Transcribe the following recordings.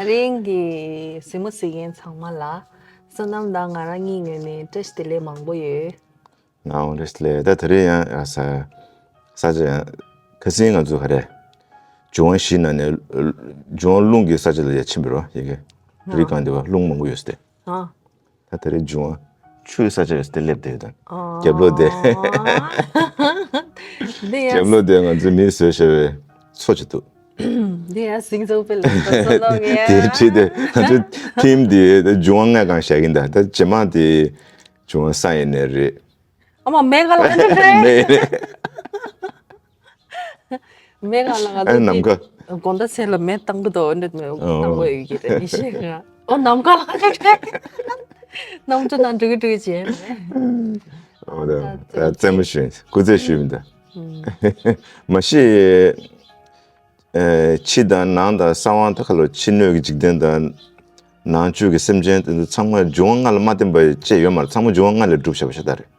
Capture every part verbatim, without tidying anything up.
ད་རིང་གི་གཟིགས་མོ་གཟིགས་མཁན་ཚང་མ་ལ་བསོད་ནམས་དང་ང་རང་གཉིས་ངོས་ནས་བཀྲ་ཤིས་བདེ་ལེགས་མང་པོ་ཡོད། ང་འོང་རེས་ལས་ད་དེ་རིང་ཡང་ཡང་ས་ས་ཆ་ཡང་ཁ་སང་ང་ཚོ་ག་རེ་ལྗོན་དབང་བཞི་ནང་ནས་ལྗོན་དབང་རླུང་གི་ས་ཆ་ལ་ཡ་ཕྱིན་པ་རོ་ཡི་གེ་རི་གང་དེ་བ་རླུང་མང་པོ་ཡོད་སྟེ། ཨ། ད་དེ་རིང་ལྗོན་དབང་ཆུའི་ས་ཆ་ཡོད་སྟེ་སླེབས་དེ་དང་ཨ། རྒྱབ་ལོགས་དེ་འདི་ཡང་རྒྱབ་ལོགས་དེ་ང་ཚོ་མིས་བཟོས་བཞག་པའི་མཚོ་ཅིག་འདུག་འདི་ཡང་སིང་ཙོ་པེ་ལ་ཚོ་ལོག་ཡ། དེ་བྲིས་ཏེ་ང་ཚོ་ཐིམ་དེ་ལྗོན་དབང་ལྔ་གང་བཞག་གིན་ད་ད་རྗེས་མ་དེ་ལྗོན་དབང་ས་ཡིན་ནས་རེད། ཨ་མ་མེ་ག་ལ་ཁ་ཁ་མེ་མེ་ག་ལ་ཁ་ཨ་ནམ་མཁའ། དགོང་དག་ཚེ་ལ་མེ་བཏང་གི་འདུག་འདི་མེ་ཨོ། བཏང་དགོས་ཡོད་ཀྱི་རེད་ཤེས་ང་། ཨོ་ནམ་མཁའ་ལ་ཁ་ཁ་ནམ་གྲུ་ནང་འགྲོ་གི་འགྲོ་གི་བྱས་ཨོ་ད་ད་རྩེད་མོ་ཞུས་སྐུ་རྩེད་ཞུས་མི་འདུག་མ་གཞི། ཨེ། ཕྱི་དང་ནང་དང་གསང་བ་དང་ཁ་ལོ་ཕྱི་སྣོད་ཀྱི་འཇིག་རྟེན་དང་། ནང་བཅུད་ཀྱི་སེམས་ཅན་དེ་ཚོ་ཚང་མ་འབྱུང་བ་ལྔ་ལ་མ་བརྟེན་པ་ཅེས་ཡོད་མ་རེད། ཚང་མ་འབྱུང་བ་ལྔ་ལས་གྲུབ་བཞག་པ་ཤ་སྟག་རེད།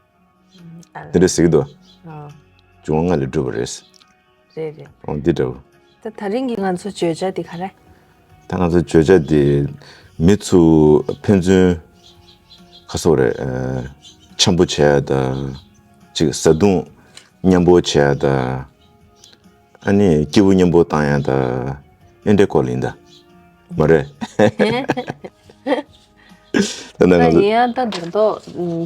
ཨ་དེ་འདྲ་ཟེར་གྱི་འདུག་ཨ། འབྱུང་བ་ལྔ་ལས་གྲུབ་པ་རེད། རེད་རེད། འོ་འདི་འདྲ་བོ། ད་ད་རིང་གི་ང་ཚོ་བརྗོད་བྱ་འདི་ག་རེ། ད་ང་ཚོ་བརྗོད་བྱ་འདི་མི་ཚོ་ཕན་ཚུན་ཁ་སོག་རེད། འཆམ་པོ་བྱས་ད། ཅིག་བཟའ་བཏུང་མཉམ་པོ་བྱས་ད། ཨ་ནི་སྐྱིད་པོ་མཉམ་པོ་བཏང་ཡ་ད། ཨེ་འདྲའི་སྐོར་ལ་ཡིན་ད། མ་རེད། ད་ནང་ང་ཚོ་ཡིན་ཡང་ད་དེ་ཚོ་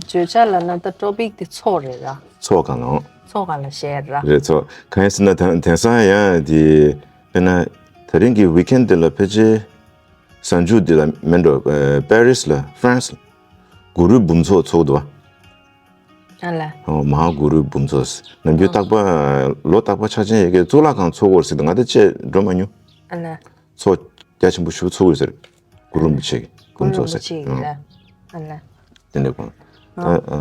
བརྗོད་བྱ་ལ་ན་ད་ཊོ་པིག་དེ་ཚོགས་རེད་ར། ཚོགས་གང་ལ་འོང་། ཚོགས་གང་ལ་བཤད་ར། རེད་ཚོགས་གང་ཡིན་ཟེར་ན་དེང་དེང་སང་ཡང་དེ་དཔེར་ན་ད་རིང་གི་ཝི་ཀེན་དེ་ལ་ཕལ་ཆེར་གཟའ་མཇུག་དེ་ལ་མེན་འགྲོ་པེ་རིས་ལ་ཧྥ་རན་སི་ལ་གུ་རུའི་འབུམ་ཚོགས་ཚོགས་འདུག་བ། ཨ་ལ། ཨོ་མ་ཧཱ་གུ་རུའི་འབུམ་ཚོགས། ནམ་རྒྱུན་ཨ་རྟག་པར་ལོ་རྟག་པར་ཕྱག་ཆེན་ཡ་གི་གཙུག་ལག་ཁང་ཚོགས་འཁོར་ཟེར་དུས་ང་ད་ཅེས་འགྲོ་མ་མྱོང་། ཨ་ལ། ཚོགས་རྒྱ་ཆེན་པོ་ཞིག་ཚོགས་དགོས་ཟེར། གུ་རུ་རིན་པོ་ཆེ་གི་འབུམ་ཚོགས་ཟེར། གུ་རུ་རིན་པོ་ཆེ་ཡིན་ཨོ་ལ། ཨ་ལ། དེ་འདྲ་གོ་ཨ་ཨ་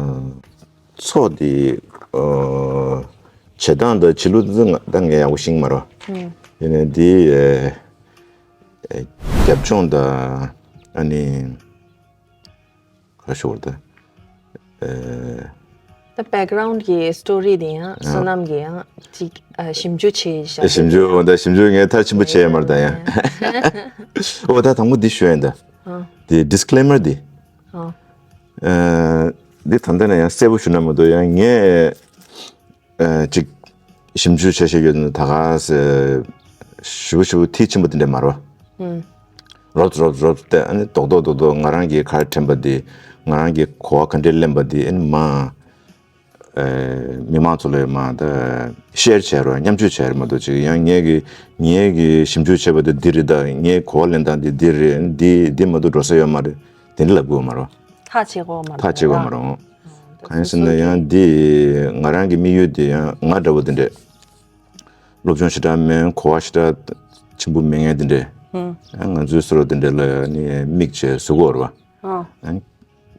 ཚོགས་དེ་ཨོ་བྱེད་སྟངས་དང་བྱེད་ལུགས་དེ་ང་ད་ངས་ཡག་པོ་ཤེས་ཀྱི་མ་རེད། ཨུ། ཡིན་ནའི་དེ་ཨེ་ཨེ་རྒྱབ་ལྗོངས་དང་ཨ་ནི། ག་ཞུ་བར་ད། ཨེ། ད་བེག་གྷ་རའུན་གྱི་སི་ཊོ་རི་དེ་ཡང་ཨ། བསོད་ནམས་ཀྱིས་ཡང་ཅིག་ཨ་ཞིབ་འཇུག་བྱས་བཞག་ཞིབ་འཇུག་འོ་ད་ཞིབ་འཇུག་ངས་མཐར་ཕྱིན་པོ་བྱས་ཡོད་མ་རེད་ད་ཡང་། འོ་ད་དང་པོ་འདི་ཞུ་ཡིན་ད། ཨ། དེ་ཌི་སི་ཀི་ལེ་མར་འདི། ཨ། ཨེ། འདི་ད་ལྟ་ནས་ཡང་གསལ་པོ་ཞུ་ན་མ་གཏོགས་ཡང་ངས། ཨ། ཅིག་ཞིབ་འཇུག་བྱ་བཞིན་ཡོད་ན་ད་ག་ཟེ་ཞིབ་པོ་ཞིབ་པོ་མཐིལ་ཕྱིན་པ་དེ་འདྲ་མ་རེད་བ། ཨུམ། རོབ་རོབ་རོབ་སྟེ་ཨ་ནི་རྡོག་རྡོག་རྡོག་རྡོག་ང་རང་གིས་ག་རེ་དྲན་པ་དེ་ང་རང་གིས་གོ་བ་ག་འདྲས་ལེན་པ་དེ་ཨ་ནི་མ། ཨེ། མི་མང་ཚོ་ལ་མ་ད་ཤེར་བྱས་རོགས་མཉམ་སྤྱོད་བྱས་རོགས་མ་གཏོགས་ཅིག་ཡང་ངས་གི་ངས་གི་ཞིབ་འཇུག་བྱས་པ་དེ་འདི་རེད་ད་ངས་གོ་བ་ལེན་སྟངས་དེ་འདི་རེད་འདི་འདི་མ་གཏོགས་འགྲོ་ས་ཡོད་མ་རེད་དེ་འདྲ་ལབ་དགོས་མ་རེད། ཐག་བཅད་དགོས་མ་རེད་ཐག་བཅད་དགོས་མ་རེད། གང་ཡིན་ཟེར་ན་ཡང་འདི་ང་རང་གི་དམིགས་ཡུལ་དེ་ཡང་ང་འདྲ་བོ་དེ་འདྲས་སློབ་སྦྱོང་ཞེ་དྲག་མེད་གོ་བ་ཞེ་དྲག་ཆེན་པོ་མེད་མཁན་དེ་འདྲས་ཡང་ང་ཚོའི་བཟོ་འདྲ་དེ་འདྲས་ལ་ནི་དམིགས་བྱས་བཟོ་དགོས་རེད་བ།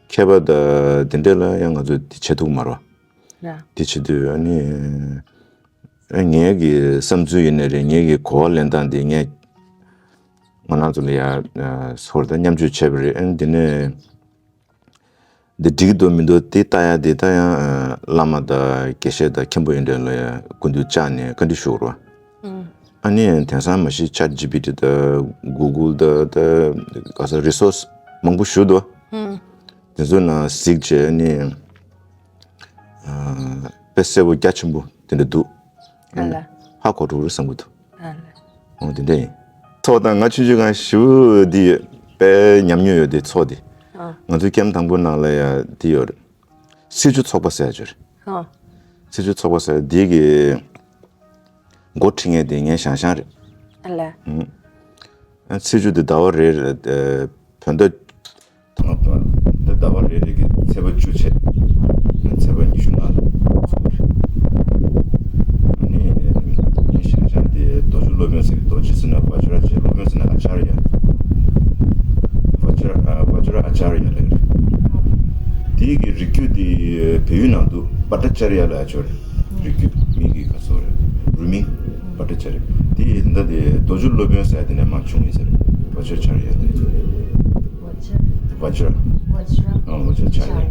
མཁས་པ་དེ་འདྲས་ལ་ཡང་ང་ཚོས་དེ་བྱེད་ཐུབ་མ་རེད་བ། དེ་བྱེད་དུས་ནི་ངའི་གི་བསམ་ཚུལ་ཡིན་ནའི་རེད་ངའི་གི་གོ་བ་ལེན་སྟངས་དེ་ངས་ང་རང་ཚོ་ལ་ཡང་སོར་དང་མཉམ་སྤྱོད་བྱས་པ་རེད་ཨ་ནི་དེ་ནས། འདི་འགྲིག་འདུག་མི་འདུག་དེ་ལྟ་ཡ་དེ་ལྟ་ཡང་བླ་མ་དང་དགེ་བཤེས་དང་མཁན་པོ་ཡིན་འདྲ་ལ་ཡང་སྐུ་མདུན་བཅར་ནས་བཀའ་འདྲི་ཞུ་དགོས་རེད་བ། ཨ་ནི་དེང་སང་མ་གཞི་ཆེ་ཊི་ཇི་པི་ཊི་དང་གུ་གུལ་དང་ད་ག་ས་རི་སོར་སི་མང་པོ་ཞིག་འདུག་དེ་ཚོ་ནང་གཟིགས་བྱས་ནི་དཔེ་གསལ་པོ་རྒྱ་ཆེན་པོ་དེ་འདྲ་འདུག་ཨ་ལ། ཧ་གོ་འགྲོ་རེད་བསམ་གྱི་འདུག་ཨ་ལ། འོ་དེ་འདྲ་ཡིན། ཚོགས་དང་ང་ཆུང་ཆུང་གང་ཞིབ་འདི་ཡོད་དཔེ་ཉམས་མྱོང་ཡོད་དེ་ཚོགས་དེ། ཨ། ང་ཚོའི་ཀེམ་དང་པོ་ནང་ལ་ཡ་དེ་ཡོད་རེད། སྲིད་བྱུས་ཚོགས་པ་ཟེར་ཡ་ཅིག་ཡོད་རེད། ཨ། སྲིད་བྱུས་ཚོགས་པ་ཟེར་དེ་གི་འགོ་ཁྲིད་མཁན་དེ་ངའི་ཞང་ཞང་རེད། ཨ་ལ། ཨ། སྲིད་བྱུས་དེ་ཟླ་བ་རེ་རེ་བོད་ཟླ། དང་པོ་འདི་ཟླ་བ་རེ་རེ་གི་ཚེས་པ་བཅུ་བྱས། ཚེས་པ་ཉི་ཤུ་ལྔ་ལ་ཚོགས་རེད། ཨ་ནི་ངའི་ཞང་ཞང་དེ་རྡོ་རྗེ་སློབ་དཔོན་ཟེར་རྡོ་རྗེ་ཟེར་ན་བཛྲ་ཅེས་སློབ་དཔོན་ཟེར་ན་ཨ་ཅཱརྱ། བཛྲ་ཨ་བཛྲ་ཨ་ཅཱརྱ་ལབ་རེད། དེའི་གི་རིགས་རྒྱུད་དེ་བལ་ཡུལ་ནང་དུ་བྷ་ཏྲ་ཅཱརྱ་ལབ་ཡ་ཅིག་ཡོད་རེད། རིགས་རྒྱུད་མིང་གི་ག་ཚོད་རེད་རུས་མིང་བྷ་ཏྲ་ཅཱརྱ། དེ་ཡི་འདི་དེ་རྡོ་རྗེ་སློབ་དཔོན་ཟེར་ཡ་དེ་ནས་མར་བྱུང་ཡིན་ཟེར། བཛྲ་ཅཱརྱ་ལབ་ཡ་ཅིག་ཡོད་རེད། བཛྲ། བཛྲ། ཨ་བཛྲ་ཅཱརྱ།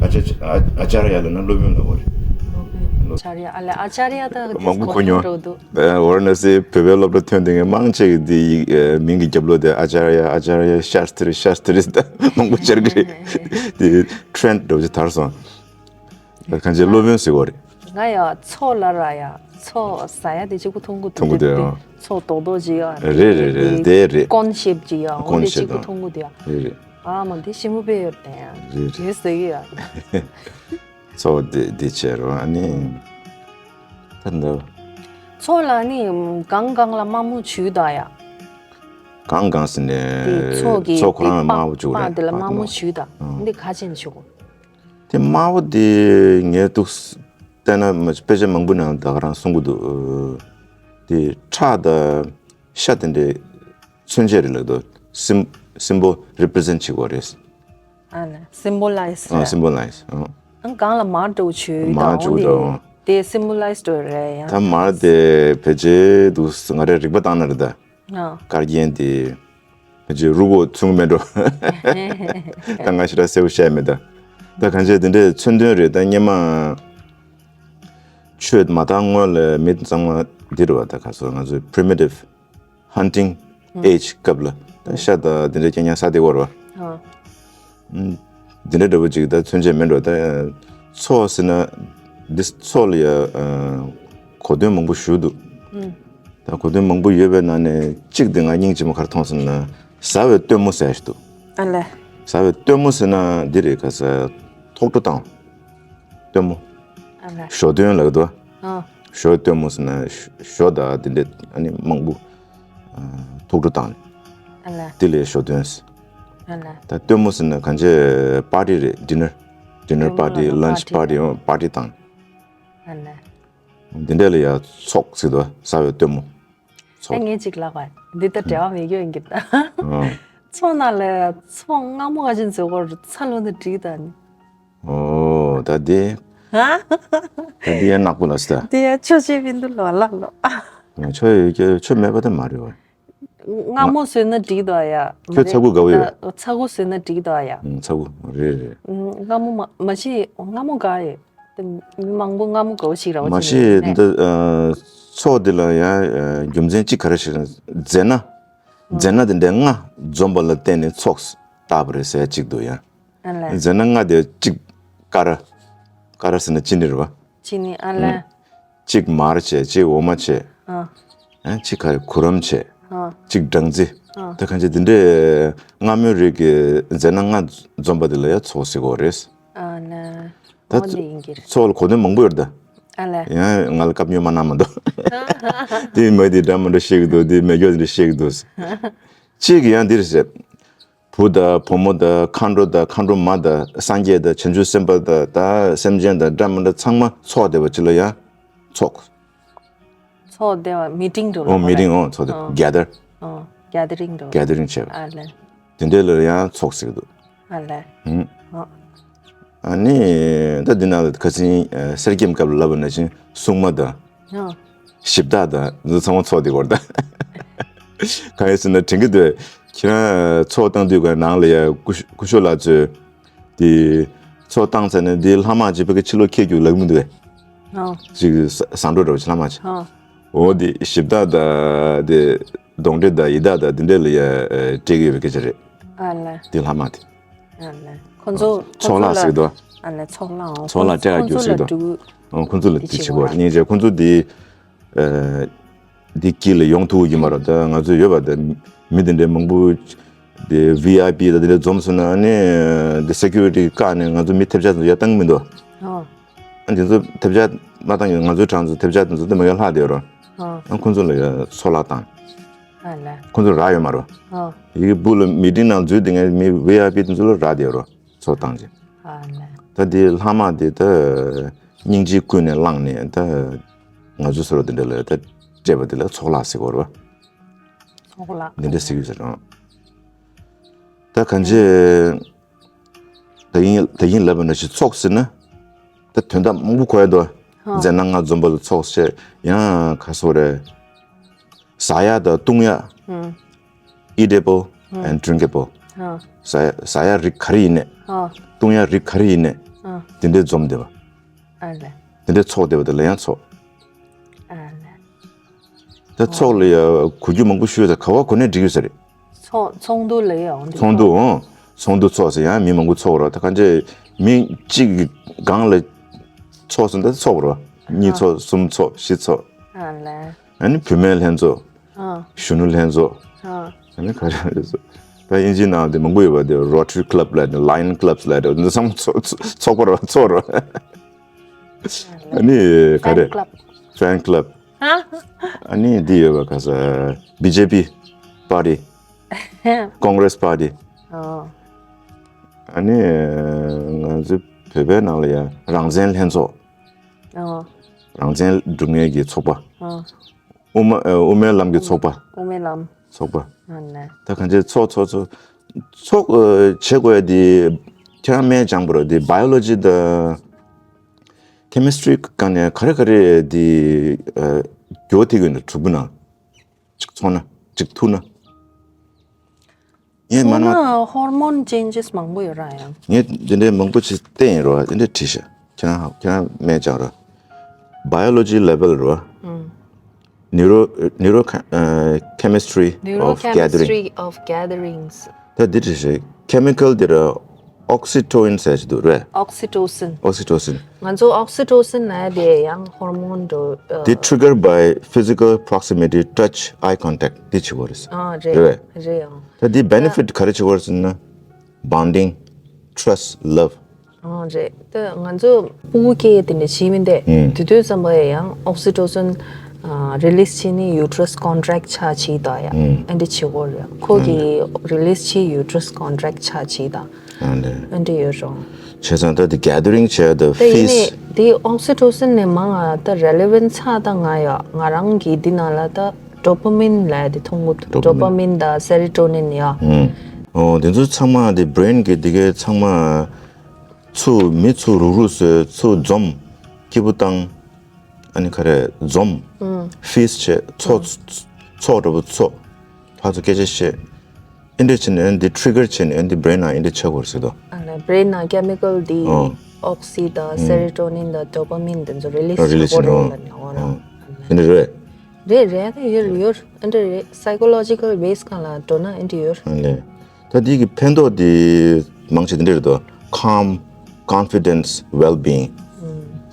ཨ་ཅཱ་ཨ་ཨ་ཅཱརྱ་ལབ་ན་སློབ་དཔོན་ལབ་པ་རེད། སློབ་དཔོན། ཨ་ཅར་ཡ། ཨ་ལེ། ཨ་ཅར་ཡ་ད་མང་པོ་གོ་མྱོང་། འགྲོ་འདུག་ཝཱ་ར་ཎ་སི་བོད་པའི་སློབ་གྲྭ་ཐོན་དེ་ངས་མང་ཆེ་གི་དེ་ཡིག་ཨ་མིང་གི་རྒྱབ་ལོགས་དེ་ཨ་ཅར་ཡ། ཨ་ཅར་ཡ། ཤཱསྟྲི། ཤཱསྟྲི་ད་མང་པོ་ཤར་གི་རེད། དེ་ཊྲེནཌ་འདྲ་བོ་ཅིག་དར་སོང་། གང་ཅི་སློབ་དཔོན་ཟེར་བ་རེད། ང་ཡ་མཚོ་ལ་ར་ཡ། མཚོ་ཟ་ཡ་དེ་གཅིག་པུ་མཐོང་གི་མཐོང་གི་འདུག་དེ། ཨ། མཚོ་རྡོག་རྡོག་ཅིག་ཡ། རེད་རེད་རེད། དེ་རེད། ཀོན་ཤེབ་ཅིག་ཡ། འོ་རེད། དེ་གཅིག་པུ་མཐོང་གི་འདུག་ཡ། རེད་རེད། ཨ་མ་དེ་ཞིམ་པོ་དཔེ་ཡོད་དེ་ཡ། རེད་རེད། དེ་ཟ་གི་ཡ། མཚོ་དེ་དེ་བྱས་རོ། ཨ་ནི་ད་འདི། མཚོ་ལ་ནི་གང་གང་ལ་དམར་མོ་བྱུག་ད་ཡ། གང་གང་ཟེར་ནས་དེ་མཚོ་གི་མཚོ་ཁོ་རང་ལ་དམར་པོ་བྱུག་པགས་རེད། དེ་ལ་དམར་མོ་བྱུག་ད། ཨང་། འདི་ག་ཅན་བྱུག་དེ་དམར་པོ་དེ་ངས་འདུག་བལྟས་ན་མ་དཔེ་ཆ་མང་པོ་ནང་ད་ག་རང་གསུང་གི་འདུག་དེ་ཁྲག་དང་ཤ་དེ་འདྲའི་མཚོན་བྱེད་རེད་ལབ་འདུག་སིམ་སིམ་བོལ་རི་པི་རི་ཛེན་བྱེད་དགོས་རེད། ཨ་ལ། སིམ་བོ་ལ་ཡིས་ཨ། རེད། སིམ་བོ་ལ་ཡིས། ཨ། ཨང་། གང་ལ་མར་འདྲ་བོ་བྱུག་ད། མར་བྱུག་འོ་འདི་ད། དེ་སིམ་བོ་ལ་ཡིས་འགྲོ་རེད་ཡ། ད་མར་དེ་ཕལ་ཆེར་འདུག་ང་རས་རིག་པ་བཏང་ན་རེད་ད། ཨ། དཀར་རྒྱན་དེ་ཕལ་ཆེར་རུ་གོ་ཚུགས་མེད་འགྲོ། ད་ང་ཞེ་དྲག་གསལ་པོ་བཤད་མེད་ད། ད་གང་བྱས་དེ་འདྲའི་མཚོན་དོན་རེད། ད་སྔོན་མ་ཆོས་མ་དར་སྔོན་ལ་མི་ཚང་མ་འདི་རེད་བ། ད་ག་སོ་ང་ཚོའི་primitive hunting ཨུ། age སྐབས་ལ་ད་ཤ་དང་དེ་འདྲའི་རྐྱང་རྐྱང་ཟ་བསྡད་ཡོད་རེད་བ། ཨ། ཨུ། དེ་འདྲ་འདྲ་པོ་ཅིག་ད་མཚོན་བྱེད་མེད་འགྲོ། ད་མཚོ་ཟེར་ན་འདི་མཚོ་ལ་ཡ་ཨ་གོ་དོན་མང་པོ་ཞིག་འདུག་ཨུ། ད་གོ་དོན་མང་པོ་ཡོད་པའི་ནང་ནས་གཅིག་དེ་ང་སྙིང་རྗེ་མོ་ག་རེ་མཐོང་ཟེར་ན་ཟ་བའི་སྟོན་མོ་ཟེར་ཡ་ཞིག་འདུག་ཨ་ལས། ཟ་བའི་སྟོན་མོ་ཟེར་ན་འདི་རེད། ག་ས་ཐོག་འགྲོ་བཏང་། སྟོན་མོ། ཨ་ལ། ཞོ་སྟོན་ལབ་འདུག་ཨ། ཞོ་སྟོན་མོ་ཟེར་ན་ཞོ་དང་དེ་འདྲ་ཨ་ནི་མང་པོ་ཐོག་འགྲོ་བཏང་། ཨ་ལ། དེ་ལས་ཞོ་སྟོན་ཟེར། ཨ་ལ། ད་སྟོན་མོ་ཟེར་ན་གང་ཅི་པར་ཊི་རེད། ཌི་ནར། ཌི་ནར་པར་ཊི། ལན་ཆི་པར་ཊི། པར་ཊི་བཏང་། ཨ་ལ། དེ་འདྲ་ལ་ཡ་ཚོགས་ཟེར་འདུག་ཟ་བའི་སྟོན་མོ། ཚོགས། ཨ་ངས་གཅིག་ལབ་པ། འདི་ལྟར་འབྲེལ་བ་མེད་རྒྱུ་ཡིན་གྱི་ད། ཨ། ཚོགས་ནང་ལ་ཚོགས་མངར་མོ་ག་ཅིག་བཟོ་གོ་ཚ་ལོ་འདི་འགྲིག་ད་ནི། ཨོ་ད་དེ། ཧ། ད་དེ་ཡང་ནག་པོ་ལ་སི་ད། དེ་ཡང་ཆོ་ཆེ་བིན་དུ་ལོ་ལ་ལོ། ཆོ་ཡོད་ཀྱི་ཆོ་མེད་པ་ད་མ་རེད་བ། མངར་མོ་བཟོས་ན་འགྲིག་ད་ཡ། ཁྱོད་ཚ་ཁུ་དགའ་བོ་ཡོད། ཚ་ཁུ་བཟོས་ན་འགྲིག་ད་ཡ། ཚ་ཁུ་རེད་རེད། མངར་མོ་མ་མ་ཤི་མངར་མོ་དགའ་ཡོད། དེ་མི་མང་པོ་མངར་མོ་དགའ་བོ་ཞིག་ར་བ་མ་ཅིག་ཤེས་ནས་འདི་ཚོགས་འདི་ལ་ཡང་རྒྱུ་མཚན་གཅིག་ག་རེ་ཞིག་རེད། མཛེ་ན། མཛེ་ན་དེ་འདྲའི་རྔ་འཛོམས་པ་ལ་བརྟེན་ནས་ཚོགས་བཏགས་པ་རེད་ཟེར་གཅིག་འདུག་ཡ། ཨ་ལས། མཛེ་ན་རྔ་དེ་གཅིག་ཀ་ར། ཀ་ར་ཟེར་ན་ཅི་ནི་རེད་བ། ཅི་ནི་ཨ་ལས། གཅིག་མར་བྱས་གཅིག་འོ་མ་བྱས། ཨ། ཨ་གཅིག་ག་རེ་གུ་རམ་བྱས། ཨ། གཅིག་སྦྲང་རྩི། ཨ། ད་གང་ཅི་དེ་འདྲའི་མངར་མོའི་རིགས་ཀྱི་མཛེ་ན་རྔ་འཛོམས་པ་དེ་ལ་ཡ་ཚོགས་ཟེར་གོ་རེད། ཨ་ལ། ད་འོ་འདི་ཡིན་གྱི་རེད། ཚོགས་ལ་གོ་དོན་མང་པོ་ཡོད་ད། ཨ་ལ། ཡང་ང་ལ་སྐབས་སྨྱོན་མ་གནང་མ་འདུག་དེ་མི་དེ་འདྲ་མི་འདྲ་བཤད་ཀྱི་འདུག་དེ་མེ་སྒྱོགས་དེ་འདྲ་བཤད་ཀྱི་འདུག་གཅིག་གི་ཡང་འདིར་ཟེར། བུ་དང་བུ་མོ་དང་མཁའ་འགྲོ་དང་མཁའ་འགྲོ་མ་དང་སངས་རྒྱས་དང་བྱང་ཆུབ་སེམས་དཔའ་དང་ད་སེམས་ཅན་དང་འདྲ་མི་འདྲ་ཚང་མ་ཚོགས་བསྡད་པ་ཅིག་ལ་ཡང་ཚོགས། ཚོགས་བསྡད་པ་མི་ཊིང་འགྲོ་ཨོ་ལ་མི་ཊིང་ཨོ་ཚོགས་ཨོ་བསྡད་གེ་དར། ཨོ་གེ་དར་རིང་འགྲོ། གེ་དར་རིང་བྱས་པ། ཨ་ལས། དེ་འདྲའི་ལ་ཡང་ཚོགས་ཟེར་གི་འདུག་ཨ་ལས། ཧུམ། ཨོ། ཨ་ནི་ད་འདི་ནང་ལ་ཁ་སང་གསེར་སྐྱེམས་སྐབས་ལ་ལབ་པ་ནང་བཞིན་སྲུང་མ་དང་། ཨོ། ཞབས་བཏགས་དང་འདི་ཚོ་ཚང་མ་ཚོགས་བསྡད་ཀྱི་ཡོད་རེད་ད། གང་ཡིན་ཟེར་ན་དྲན་གྱི་འདུག་ཁྱེད་རང་ཚོགས་བཏང་དུས་ཀྱི་ནང་ལ་ཡ་སྐུ་སྐུ་ཞབས་ལགས་ཚོས་དེ་ཚོགས་བཏང་ཚར་ནས་དེ་ལྷག་མ་ཅིག་ཕ་གི་ཕྱི་ལོགས་འཁྱེར་རྒྱུག་ལབ་མི་འདུག་གས། ཨོ། ཅིག་ཟ་ཟ་འགྲོ་འདྲ་བོ་ཅིག་ལྷག་མ་ཅིག་ཨོ། འོ་དེ་ཞབས་བཏགས་དང་དེ་གདོན་འདྲེ་དང་ཡི་དྭགས་དང་དེ་འདྲ་ལ་ཡ་སྤྲད་ཀྱི་ཡོད་པའི་སྐད་ཆ་རེད། ཨ་ལ། དེ་ལྷག་མ་དེ། ཨ་ལ། ཁོ་ཚོ་ཚོགས་ལྷག་ཟེར་གི་འདུག་ཨ་ལ་ཚོགས་ལྷག་ཨོ། ཚོགས་ལྷག་སྤྲད་ཡག་རྒྱུགས་ཟེར་གི་འདུག་ཨོ་ཁོ་ཚོ་ལ་དེ་བྱེད་དགོས་རེད། སྙིང་རྗེ་ཁོ་ཚོ་དེ། ཨ། འདི་དཀྱིལ་ལ་ཡོང་ཐུབ་ཀྱི་མ་རེད། ད་ང་ཚོ་ཡོད་པ་ད་མི་དེ་འདྲའི་མང་པོ་དེ་ཝི་ཨའི་པི་ད་དེ་འདྲ་འཛོམས་སོང་ན་ཨ་ནི་དེ་སེ་ཀུ་རི་ཊི་བཀག་ནས་ང་ཚོ་མི་ཐེབས་ཆག་ཚོ་ཡར་བཏང་གི་མི་འདུག་ཨོ། ཨ་དེ་ཚོ་ཐེབས་ཆག་མ་བཏང་ཡོད། ང་ཚོའི་གྲངས་ཚོ་ཐེབས་ཆག་དེ་ཚོ་དེ་མ་ཡར་ལྷག་བསྡད་ཡོད་རེད། ཨོ། ཨ་ཁོང་ཚོ་ལ་ཡར་ཚོགས་ལྷག་བཏང་། ཨ་ལ། ཁོང་ཚོ་རག་ཡོད་མ་རེད། ཨོ། ཡི་གེ་སྦུག་ལ་མི་ཊིང་ནང་འཛུལ་དེ་ངའི་མི་ཝི་ཨའི་པི་དེ་ཚོ་ལ་རག་བསྡད་ཡོད་རེད། ཚོགས་བཏང་རྗེས། ཨ་ལས། ད་འདི་ལྷག་མ་དེ་ད་སྙིང་རྗེ་ཀུན་ནས་བསླངས་ནས་ད་ང་ཚོ་སོ་ར་དེ་འདྲ་ལ་ད་སྤྲད་པ་དེ་ལ་ཚོགས་ལྷག་ཟེར་གོ་རེད་པ། ཚོགས་ལྷག་འདི་འདྲ་ཟེར་གི་ཟེར་རང་། ད་གང་ཅི་ད་ཡིན་ད་ཡིན་ལབ་པ་ནང་བཞིན་ཚོགས་ཟེར་ན་ད་དོན་དག་མང་པོ་གོ་ཡ་འདུག་ཧ། མཛེ་ན་རྔ་འཛོམས་པ་ལ་ཚོགས་བྱས་ཡང་ག་སོ་རེད། ཟ་ཡག་དང་བཏུང་ཡག་ཧུམ། Eatable ཧུམ། and drinkable ཧ། ཟ་ཡག་ཟ་ཡག་རིགས་ག་རེ་ཡིན་ནས། ཧ། བཏུང་ཡག་རིགས་ག་རེ་ཡིན་ནས། ཧ། དེ་འདྲའི་འཛོམས་བསྡད་པ། ཨ་ལས། དེ་འདྲའི་ཚོགས་བསྡད་པ་དེ་ལ་ཡང་ཚོགས། ཨ་ལས། ད་ཚོགས་ལ་ཡང་གོ་རྒྱུ་མང་པོ་ཞུས་ཚར། ག་བ་གོ་ནས་འགྲིག་ཡོད་ས་རེད། ཚོགས་ཚོགས་འདུ་ལ་ཡང་འདི་ཚོགས་འདུ་ཚོགས། འོང་། ཚོགས་འདུ་ཚོགས་ཟེར་ཡང་མི་མང་པོ་ཚོགས་རོགས། ད་གང་ཅི་མི་གཅིག་གི་སྒང་ལ་ཚོགས་སོང་ད་ཚོགས་རོགས། གཉིས་ཚོགས། གསུམ་ཚོགས། བཞི་ཚོགས། ཨ་ལས། ཨ་ནི་བུད་མེད་ལྷན་ཚོགས། ཨ། གཞོན་ནུ་ལྷན་ཚོགས། ཨ། ཨ་ནི་ག་རེ་རེད་ཟེར། ད་དབྱིན་ཇིའི་ནང་དེ་མང་པོ་ཡོད་པ་དེ་Rotary Club་ལབ་དེ། Lion Clubs་ལབ་དེ། འདི་ཚང་མ་ཚོགས་ཚོགས་པ་རོགས། ཚོགས་རོགས། ཨ་ནི་ག་རེ། Fan club། Fan club། ཨ། ཨ་ནི་འདི་ཡོད་པ་ག་ས། བི་ཇེ་པི་པར་ཊི། Congress Party། ཨོ། ཨ་ནི་ང་ཚོ་བོད་པའི་ནང་ལ་ཡང་རང་བཙན་ལྷན་ཚོགས། ཨོ། རང་བཙན་སྒྲུབ་མཁན་གྱི་ཚོགས་པ། ཨོ། དབུ་མ་ཨ། དབུ་མའི་ལམ་གྱི་ཚོགས་པ། དབུ་མའི་ལམ། ཚོགས་པ། ཨ་ནི། ད་གང་ཅི་ཚོགས་ཚོགས་ཚོགས་ཚོགས་ཨ། བྱེད་དགོས་ཡ་དེ་ཁྱེད་རང་སྨན་སྦྱང་པ་རོགས། དེ་Biology་དང་Chemistry་སྒང་ནས་ག་རེ་ག་རེ་དེ་ཨ། འགྱུར་བ་ཐེབས་ཀྱི་ཡོད་ན་གྲུབ་པ་ན། གཅིག་ཚོགས་ན་གཅིག་ཐུག་ན། ངས་མ་ན། ཐུག་ན་Hormone changes་མང་པོ་ཡོད་ར་ཡང་། ངས་འདི་འདྲའི་མང་པོ་ཅིག་བལྟས་ཡིན་རོ། འདི་འདྲའི་བྲིས་ཤག་ཁྱེད་རང་ཁྱེད་རང་སྨན་སྦྱང་རོ། Biology level་རོ། ཨང་། Neuro neuro ཨ། Chemistry of gathering. Neurochemistry of gatherings. ད་འདི་བྲིས་ཤག chemical་འདི་ར་Oxytocin་ཟེར་ཅིག་འདུག་རེད། Oxytocin. Oxytocin. ང་ཚོ་Oxytocin་ན་དེ་ཡང་Hormone་འགྲོ། ཨ། དེ་trigger by physical proximity, touch, eye contact་དེ་བྱེད་དགོས་རེད། ཨ་རེད། རེད་པས། རེད་ཨང་། ད་དེ་benefit་ག་རེ་བྱེད་དགོས་རེད་ཟེར་ན། Bonding, trust, love། ཨང་རེད། ད་ང་ཚོ་ཕྲུ་གུ་སྐྱེ་དེ་འདྲ་བྱེད་མི་འདས། ཨང་། དེ་དུས་ཙམ་པ་ཡང་Oxytocin་ཨ། release་བྱས་ནས་uterus contract་ཆགས་བྱེད་ད་ཡ། ཨང་། ཨ་འདྲ་བྱེད་དགོས་རེད། ཁོ་གི་release་བྱས་uterus contract་ཆགས་བྱེད་ད། ཨ་འདྲ། ཨ་འདྲ་ཡོད་རུང་། བྱས་ཙང་ད་དེ་gathering་བྱས་ད་ད་ཡིན་feast། ནས་དེ་Oxytocin་ནས་མང་ང་ད་relevant་ཆགས་ད་ང་ཡ། ང་རང་གི་འདི་ནང་ལ་ད་dopamine་ལབ་དེ་མཐོང་གི་འདུག Dopamine། Dopamine་དང་serotonin་ཡ། ཨང་། ཨོ་དེ་ཚོ་ཚང་མ་དེ་brain་གི་དེ་གའི་ཚང་མ་ཚུར་མི་ཚུར་རུག་རུག་བཟོས། ཚུར་འཛོམས། སྐྱིད་པོ་བཏང་། ཨ་ནི་ག་རེ་འཛོམས། ཨང་། Feast་བྱས། ཚོགས་ཚོགས་འདྲ་པོ་ཚོགས། ཕར་ཚུར་སྐད་ཆ་བཤད། ཨེ་འདྲ་བྱས་ནས་ཨ་ནི་འདི་trigger་བྱས་ནས་ཨ་ནི་འདི་brain་ནང་ཨེ་འདྲ་ཆགས་དགོས་རེད་ཟེར་དོ། ཨ་ལ་brain་ནང་chemical་འདི་ཨོ། Oxy་དང་serotonin་དང་dopamine་དེ་ཚོ་release་release་བྱེད་དགོས་རེད་ལབ་ནས་འོ་ན། ཨོ། ཨེ་འདྲ་རེད། རེད་རེད། ད་ཡོད་ཡོད། ཨེ་འདྲ་རེད། Psychological base་སྒང་ལ་འགྲོ་ན་ཨེ་འདྲ་ཡོད། ཨ་ལས། ད་འདི་གི་ཕན་ཐོགས་འདི་མང་ཆེ་འདི་འདྲ་རེད་དོ། Calm, confidence, well-being།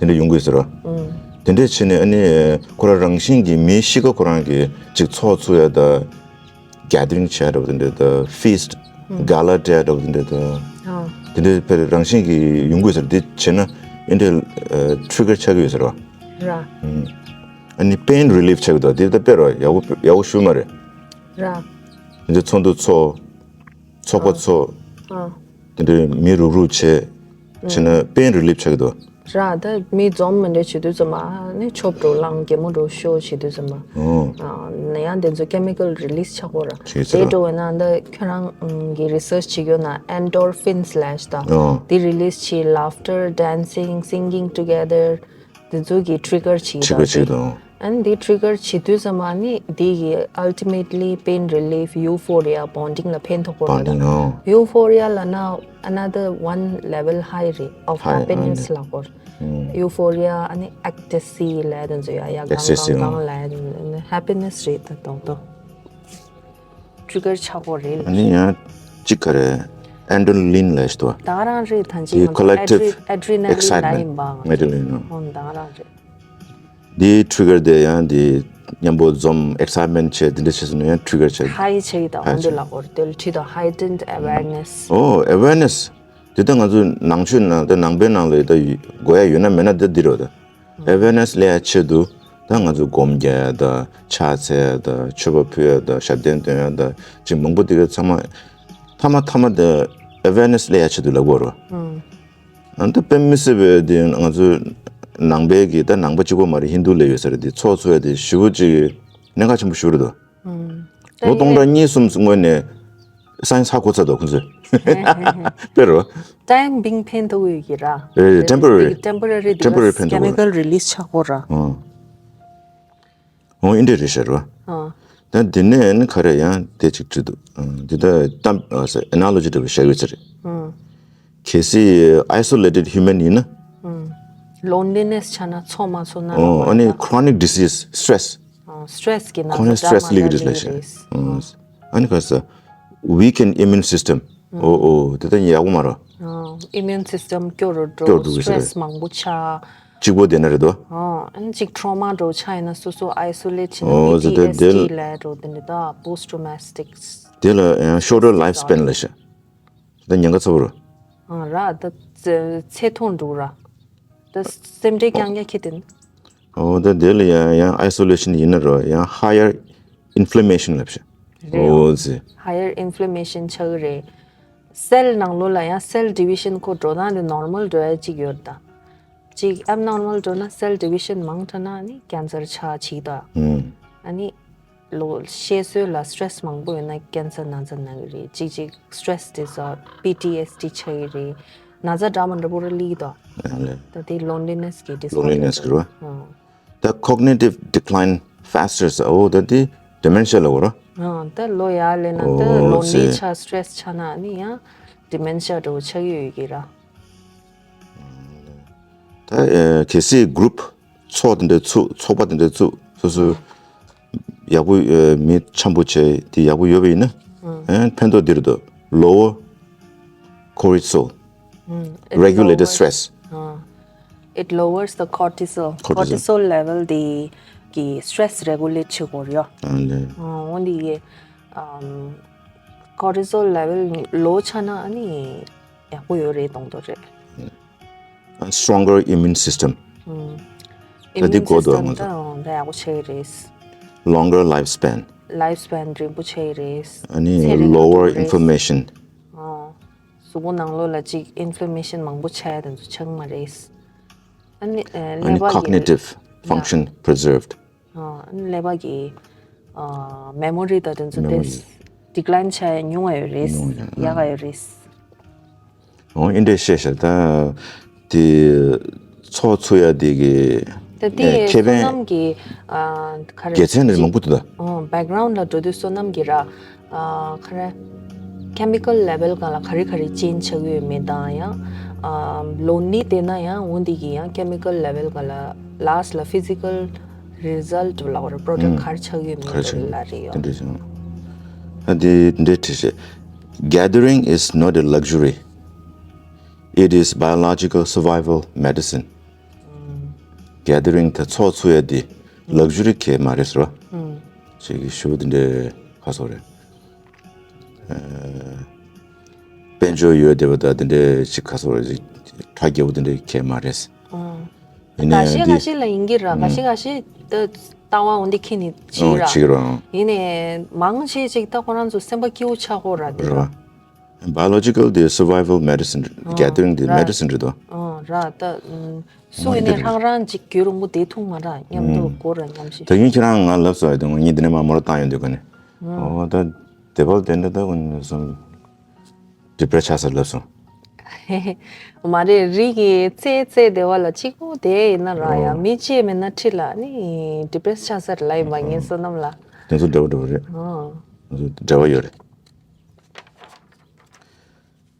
ཨང་། དེ་འདྲ་ཡོང་གི་ཟེར་རོ། ཨང་། དེ་འདྲ་བྱས་ནས་ཨ་ནི་ཁོ་རང་རང་བཞིན་གྱིས་མིའི་གཤིས་ཀ་ཁོ་རང་གིས་ཅིག་ཚོགས་ཚུགས་ཡ་ད། Gathering་བྱས་འདྲ་པོ་དེ་འདྲ་ད། Feast། ཨང་། Gala་བྱས་འདྲ་པོ་དེ་འདྲ་ད། ཨང་། དེ་འདྲ་ཕར་རང་བཞིན་གྱིས་ཡོང་གི་ཟེར། དེ་བྱས་ན་ཨེ་འདྲ་ཨ། Trigger་ཆགས་ཀྱི་ཡོད་ཟེར་རོ། ར། ཨང་། ཨ་ནི་pain relief་ཆགས་ཀྱི་འདུག་དེ་ད་དཔེ་རོ་ཡག་པོ་ཡག་པོ་ཞུ་མ་རེད། ར། དེ་འདྲ་ཚོགས་འདུ་ཚོགས། ཚོགས་པ་ཚོགས། ཨ། དེ་འདྲའི་མི་རུག་རུག་བྱས། བྱས་ན་pain relief་ཆགས་ཀྱི་འདུག་ར། ད་མི་འཛོམས་མི་འདྲ་བྱེད་དུས་ཙམ་པ་ནི་ཆོབ་འགྲོ་ལངས། གད་མོ་འགྲོ་ཤོར་བྱེད་དུས་ཙམ་པ། ཨོ། ཨ། ནི་ཡང་དེ་ཚོ་chemical་release་ཆགས་པོ་ར། ཆགས་ཀྱི་རེད། དེ་འགྲོ་བས་ན་ད་ཁྱོད་རང་གི་research་བྱེད་ཡོད་ན་endorphins་ལབ་ཤག་ད། ཨོ། དེ་release་བྱེད། Laughter, dancing, singing together། དེ་ཚོ་གི་trigger་བྱེད་trigger་ད་བྱེད་དང་། ཨན་དེ་trigger་བྱེད་དུས་ཙམ་པ་ནི་དེ་གི་ultimately pain relief, euphoria, bonding་ལ་ཕན་ཐོགས་པོ་རེད། Bonding་ཨོ། Euphoria་ལབ་ན་another one level high་རེད། Of high happiness་ཨ་ནི་ལབ་ཀྱི་ཡོད་རེད། ཨུམ། Euphoria་ཨ་ནི་ecstasy་ལབ་དེ་ཚོ་ཡ་ཡ་གང་ecstasy་གང་ཨོ། གང་ལབ་happiness་རེད་ད་རྡོག་རྡོག trigger་ཆགས་པོ་རེད། ཨ་ནི་ཡང་གཅིག་ག་རེ། adrenaline་ལབ་ཤག་ད། ད་ག་རང་རེད། ད་ཅི་དེ་ང་ཚོ་collective adre- adrenaline་excitement་ལབ་ཡིན་པ། Adrenaline་ཨོ། ཨོ་ད་ག་རང་རེད། དེ་trigger་དེ་ཡང་དེ་མཉམ་པོ་འཛོམས་excitement་བྱས་དེ་འདྲ་བྱས་སོང་ན་ཡང་trigger་བྱས། High་བྱས་ཡིན་ད། high་འོ་འདི་བྱས་ལབ་ཀྱི་ཡོད་རེད། དེ་ལ་ཁྲིད་དང་heightened awareness། ཨོ་awareness། དེ་ལྟར་ང་ཚོ་ནང་ཆོས་ནང་དེ་ནང་པའི་ནང་ལ་ད་དགོས་ཡ་ཡོད་ན་མེད་ན་དེ་འདི་རེད་ད། awareness་སླེབས་ཡ་ཆེད་དུ་ད་ང་ཚོ་སྒོམ་རྒྱག་ཡ་ད་ཕྱག་འཚལ་ཡ་ད་མཆོད་པ་ཕུལ་ཡ་ད་ཞབས་བརྟན་འདོན་ཡ་ད་ཅིག་མང་པོ་དེ་ག་ཚང་མ་མཐའ་མ་མཐའ་མ་ད་awareness་སླེབས་ཡ་ཆེད་དུ་ལབ་ཀྱི་ཡོད་རེད། ཨང་། ཨ་ནི་ད་དཔེ་མི་སྲིད་པའི་དེ་ང་ཚོ་ནང་པའི་གི་ད་ནང་པ་གཅིག་པོ་མ་རེད། ཧིན་དུ་ལ་ཡོད་ས་རེད། དེ་ཚོགས་ཚུགས་ཡ་དེ་ཞེ་པོ་ཅིག་གནད་འགག་ཆེན་པོ་ཞིག་རེད་དོ། ཨང་། ལོ་སྟོང་ཕྲག་གཉིས་གསུམ་སྔོན་ནས་སང་ཉིན་ཚར་འགོ་ཚར་འདུག་ཁོང་ཚོས། དཔེ་རོ། time being་ཕན་ཐོགས་ཡོད་ཀྱི་ར། ཨེ་temporary། དེ་temporary་དེ་temporary་ག་ཕན་ཐོགས་chemical release་ཆགས་པོ་ར། ཨང་། འོ་ཨིན་འདྲ་རེད་ཤག་ར། ཨང་། ད་འདི་ནས་ནི་ག་རེ་ཡང་དེ་གཅིག་བྲིས་འདུག་ཨང་། འདི་ད་གཏམ་ཨ་ཟེར་analogy་འདྲ་པོ་བཤད་ཡོད་ས་རེད། ཨང་། གལ་སྲིད་isolated human་ཡིན་ན། ཨང་། Loneliness ཆགས་ན་ཚོགས་མ་ཚོགས་ན་ཨོ། རག་པ་ཨ་ནི་རེད་ད། Chronic disease stress ཨོ། Stress གི་ན་chronic ཚ་འདྲ་stress མ་ལི་གི་འདྲ་རེད་ལ་ཤ་རེད། ཨོ། ཨ་ནི་ག་ས་weakened immune system ཨོ་ཨོ་དེ་ད་ཡག་པོ་མ་རེད། ཨོ། Immune system སྐྱོ་རུ་འགྲོ་immune system སྐྱོ་རུ་འགྲོ་ཤ་རེད། Stress མང་པོ་ཆགས། གཅིག་པོ་དེ་ན་རེད་དོ། ཨོ། ཨ་ནི་གཅིག་trauma འགྲོ་ཆགས་ཡིན་ན་སོ་སོ་isolate བྱས་ན་ཨོ་ཟེར་ཏེ་དེ་PTSD ལ་འགྲོ་དེ་འདྲ་ད་post traumatic དེ་ལ་ཡང་shorter lifespan ལ་ཤ། ད་ཉེན་ཁ་ཚ་བོ་རེད། ཨ་ར་ད་ཚེ་ཚེ་ཐུང་འགྲོ་ར། ད་སེམས་ཁྲལ་རྐྱང་རྐྱང་ཁྱེར་དེ་ནི། ཨོ་ད་དེ་ལ་ཡང་ཡང་isolation ཡིན་ན་རོ་ཡང་higher inflammation ལབ་ཤ། རེད། ཨོ་ཟེ། Higher inflammation ཆགས་ཀྱི་རེད། cell ནང་ལོགས་ལ་ཡང་cell division ཁོ་འགྲོ་སྟངས་དེ་normal འགྲོ་ཡ་གཅིག་ཡོད་ད། གཅིག་abnormal འགྲོ་ན་cell division མང་དྲགས་ན་ནི་cancer ཆགས་ཆེ་ད། ཨུམ། ཨ་ནི། ལོ་བཤད་སྲོལ་ལ་stress མང་པོ་ཡོད་ན་cancer ན་ཚ་ན་གི་རེད། གཅིག་གཅིག་stress disorder PTSD ཆགས་ཀྱི་རེད། ན་ཚ་འདྲ་མི་འདྲ་པོ་ར་ལི་དོ། ཨ་ལེ། ད་དེ་loneliness གི་disorder loneliness གི་རོ། ཨ། ད་cognitive decline faster ཟེར་ཨོ་ད་དེ་dementia ལ་འོ་རོ། ཨ་ད་ལོ་ཡར་སླེབས་ན་ད་ཨོ་lonely ཟེ། ཆགས་stress ཆགས་ན་ནི་ཡང་dementia འདྲ་པོ་ཆགས་ཀྱི་ཡོད་ཀྱི་ར། ད་ཨེ་གལ་སྲིད་group ཚོགས་དེ་འདྲ་ཚུགས་ཚོགས་པ་དེ་འདྲ་ཚུགས་སོ་སོ་ཡག་པོ་ཨེ་མི་འཆམ་པོ་བྱས་དེ་ཡག་པོ་ཡོད་པ་ཡིན་ན་ཨེ་ཕན་ཐོགས་འདི་རེད་དོ། Lower cortisol ཨུམ། It regulated lowers stress ཨ། It lowers the cortisol cortisol cortisol level དེ་གི་stress regulate བྱེད་དགོས་རེད་ཡ། ཨ་ལེ། ཨ་འོན་ཏེ་ཨམ་cortisol level low ཆགས་ན་ཨ་ནི་ཡག་པོ་ཡོད་རེད་མཐོང་དོ་རེད། A stronger immune system ཨུམ། ད་འདི་immune གོ་འདུག system ང་ཚོ། ད་ཡག་པོ་ཆགས་ཀྱི་རེད། Longer lifespan lifespan རིང་པོ་ཆགས་ཀྱི་རེད། ཨ་ནི་ཚེ་རིང་པོ་lower འགྲོ་གི་རེད། Inflammation ཨོ། གཟུགས་པོ་ནང་ལོགས་ལ་ཅིག་inflammation མང་པོ་ཆགས་ཡ་དེ་ཚོ་ཆགས་ཀྱི་མ་རེད། ཨ་ནི་ཨ་ནི་ཀླད་པ་གི cognitive ཡ། Function preserved ཨ་ནི་ཀླད་པ་གི་ཨ་memory དང་དེ་ཚོ་དེ memory decline ཆགས་ཡ་ཉུང་བ་ཡོད་རེད། ཉུང་བ་ཡོད། ཡག་ག་ཡོད་རེད། འོ་ཨིན་འདྲས་བཤད་ཤག་ད་དེ་ཚོགས་ཚུགས་ཡ་དེ་གི་ད་དེ་ཨེ་ཁེ་བསོད་ཕན་ནམས་ཀྱི་ཨ་ག་རེ་དགེ་མཚན་རེད་མང་པོ་འདུག་ད། ཨོ་background ལ་འགྲོ་དུས་བསོད་ནམས་ཀྱི་ར་ཨ་ག་རེ་chemical level སྒང་ལ་ག་རེ་ག་རེ་change ཆགས་ཀྱི་ཡོད་མེད་དང་ཡང་ཨ་lonely བསྡད་ན་ཡང་འོ་འདི་གི་ཡང་chemical level སྒང་ལ་last ལ་physical result ལ་བར་product ག་རེ་ཆགས་ཀྱི་ཡོད་མེད་ག་རེ་ཆགས་ལ་རེད་ཡོད། དེ་འདྲས་ཨ་དེ་འདྲས་བྲིས་ཤག Gathering is not a luxury. It is biological survival medicine. Gathering དེ་ཚོགས་ཚུགས་ཡ་དེ་luxury གས་མ་རེད་ཟེར་བ། ཅིག་གི་ཞུ་དེ་འདྲའི་ཁ་སོ་རེད། དཔལ་འབྱོར་ཡོད་བསྡད་པ་དང་དེ་འདྲའི་ཅིག་ཁ་སོ་རེད་ཅིག་གྲ་རྒྱས་པོ་དེ་འདྲའི་གས་མ་རེད། ཡིན་ན་ཡང་འདི་ཁ་ཤས་ཁ་ཤས་ལ་ཡིན་གྱི་ར་ཁ་ཤས་ཁ་ཤས་ད་ལྟ་བ་འོ་འདི་ཁྱེད་ནི་བྱེད་ཨོ་ར་བྱེད་ཀྱི་ར། ཡིན་ནས་མང་ཆེ་ཅིག་ད་ཁོ་རང་ཚོ་སེམས་པ་སྐྱིད་པོ་ཆགས་ཀྱི་ཡོད་ར་དེ་ར། ར། Biological དེ་survival medicine ཨོ་gathering དེ་ར། Medicine རེད་དོ། ཨོ་ར་ད་ཨུམ་སུ་ཡིན་ནས་རང་རང་ཅིག་རྒྱུན་རིང་པོ་བསྡད་ཐུབ་མ་ར་མཉམ་དུ་ཨུམ་དགོས་ར་མཉམ་ཞིག་ད་ཡིན་ཁྱེད་རང་ང་ལབ་སོང་ཡ་དེ་ངས་འདི་ནས་མ་མོ་ར་བཏང་ཡོང་དུས་ག་ནས་ཨོ་ད་དེ་བལ་དེ་འདྲ་ད་ཀུན་སོང་depress ཆགས་ས་ལབ་སོང་། མ་རེད་རིགས་ཀྱི་ཚེ་ཚེ་བདེ་བ་ལ་གཅིག་པོ་དེ་ཡིན་ན་ར་ཡ་ཨོ་མི་གཅིག་མེད་ན་ཁྲི་ལ་ནི་depress ཆགས་ས་རེད་ལ་ཡིན་པ་ངའི་བསོད་ནམས་ལ། དེ་ཚོ་འདྲ་བོ་འདྲ་བོ་རེད། ཨོ། དེ་ཚོ་འབྲེལ་བ་ཡོད་རེད།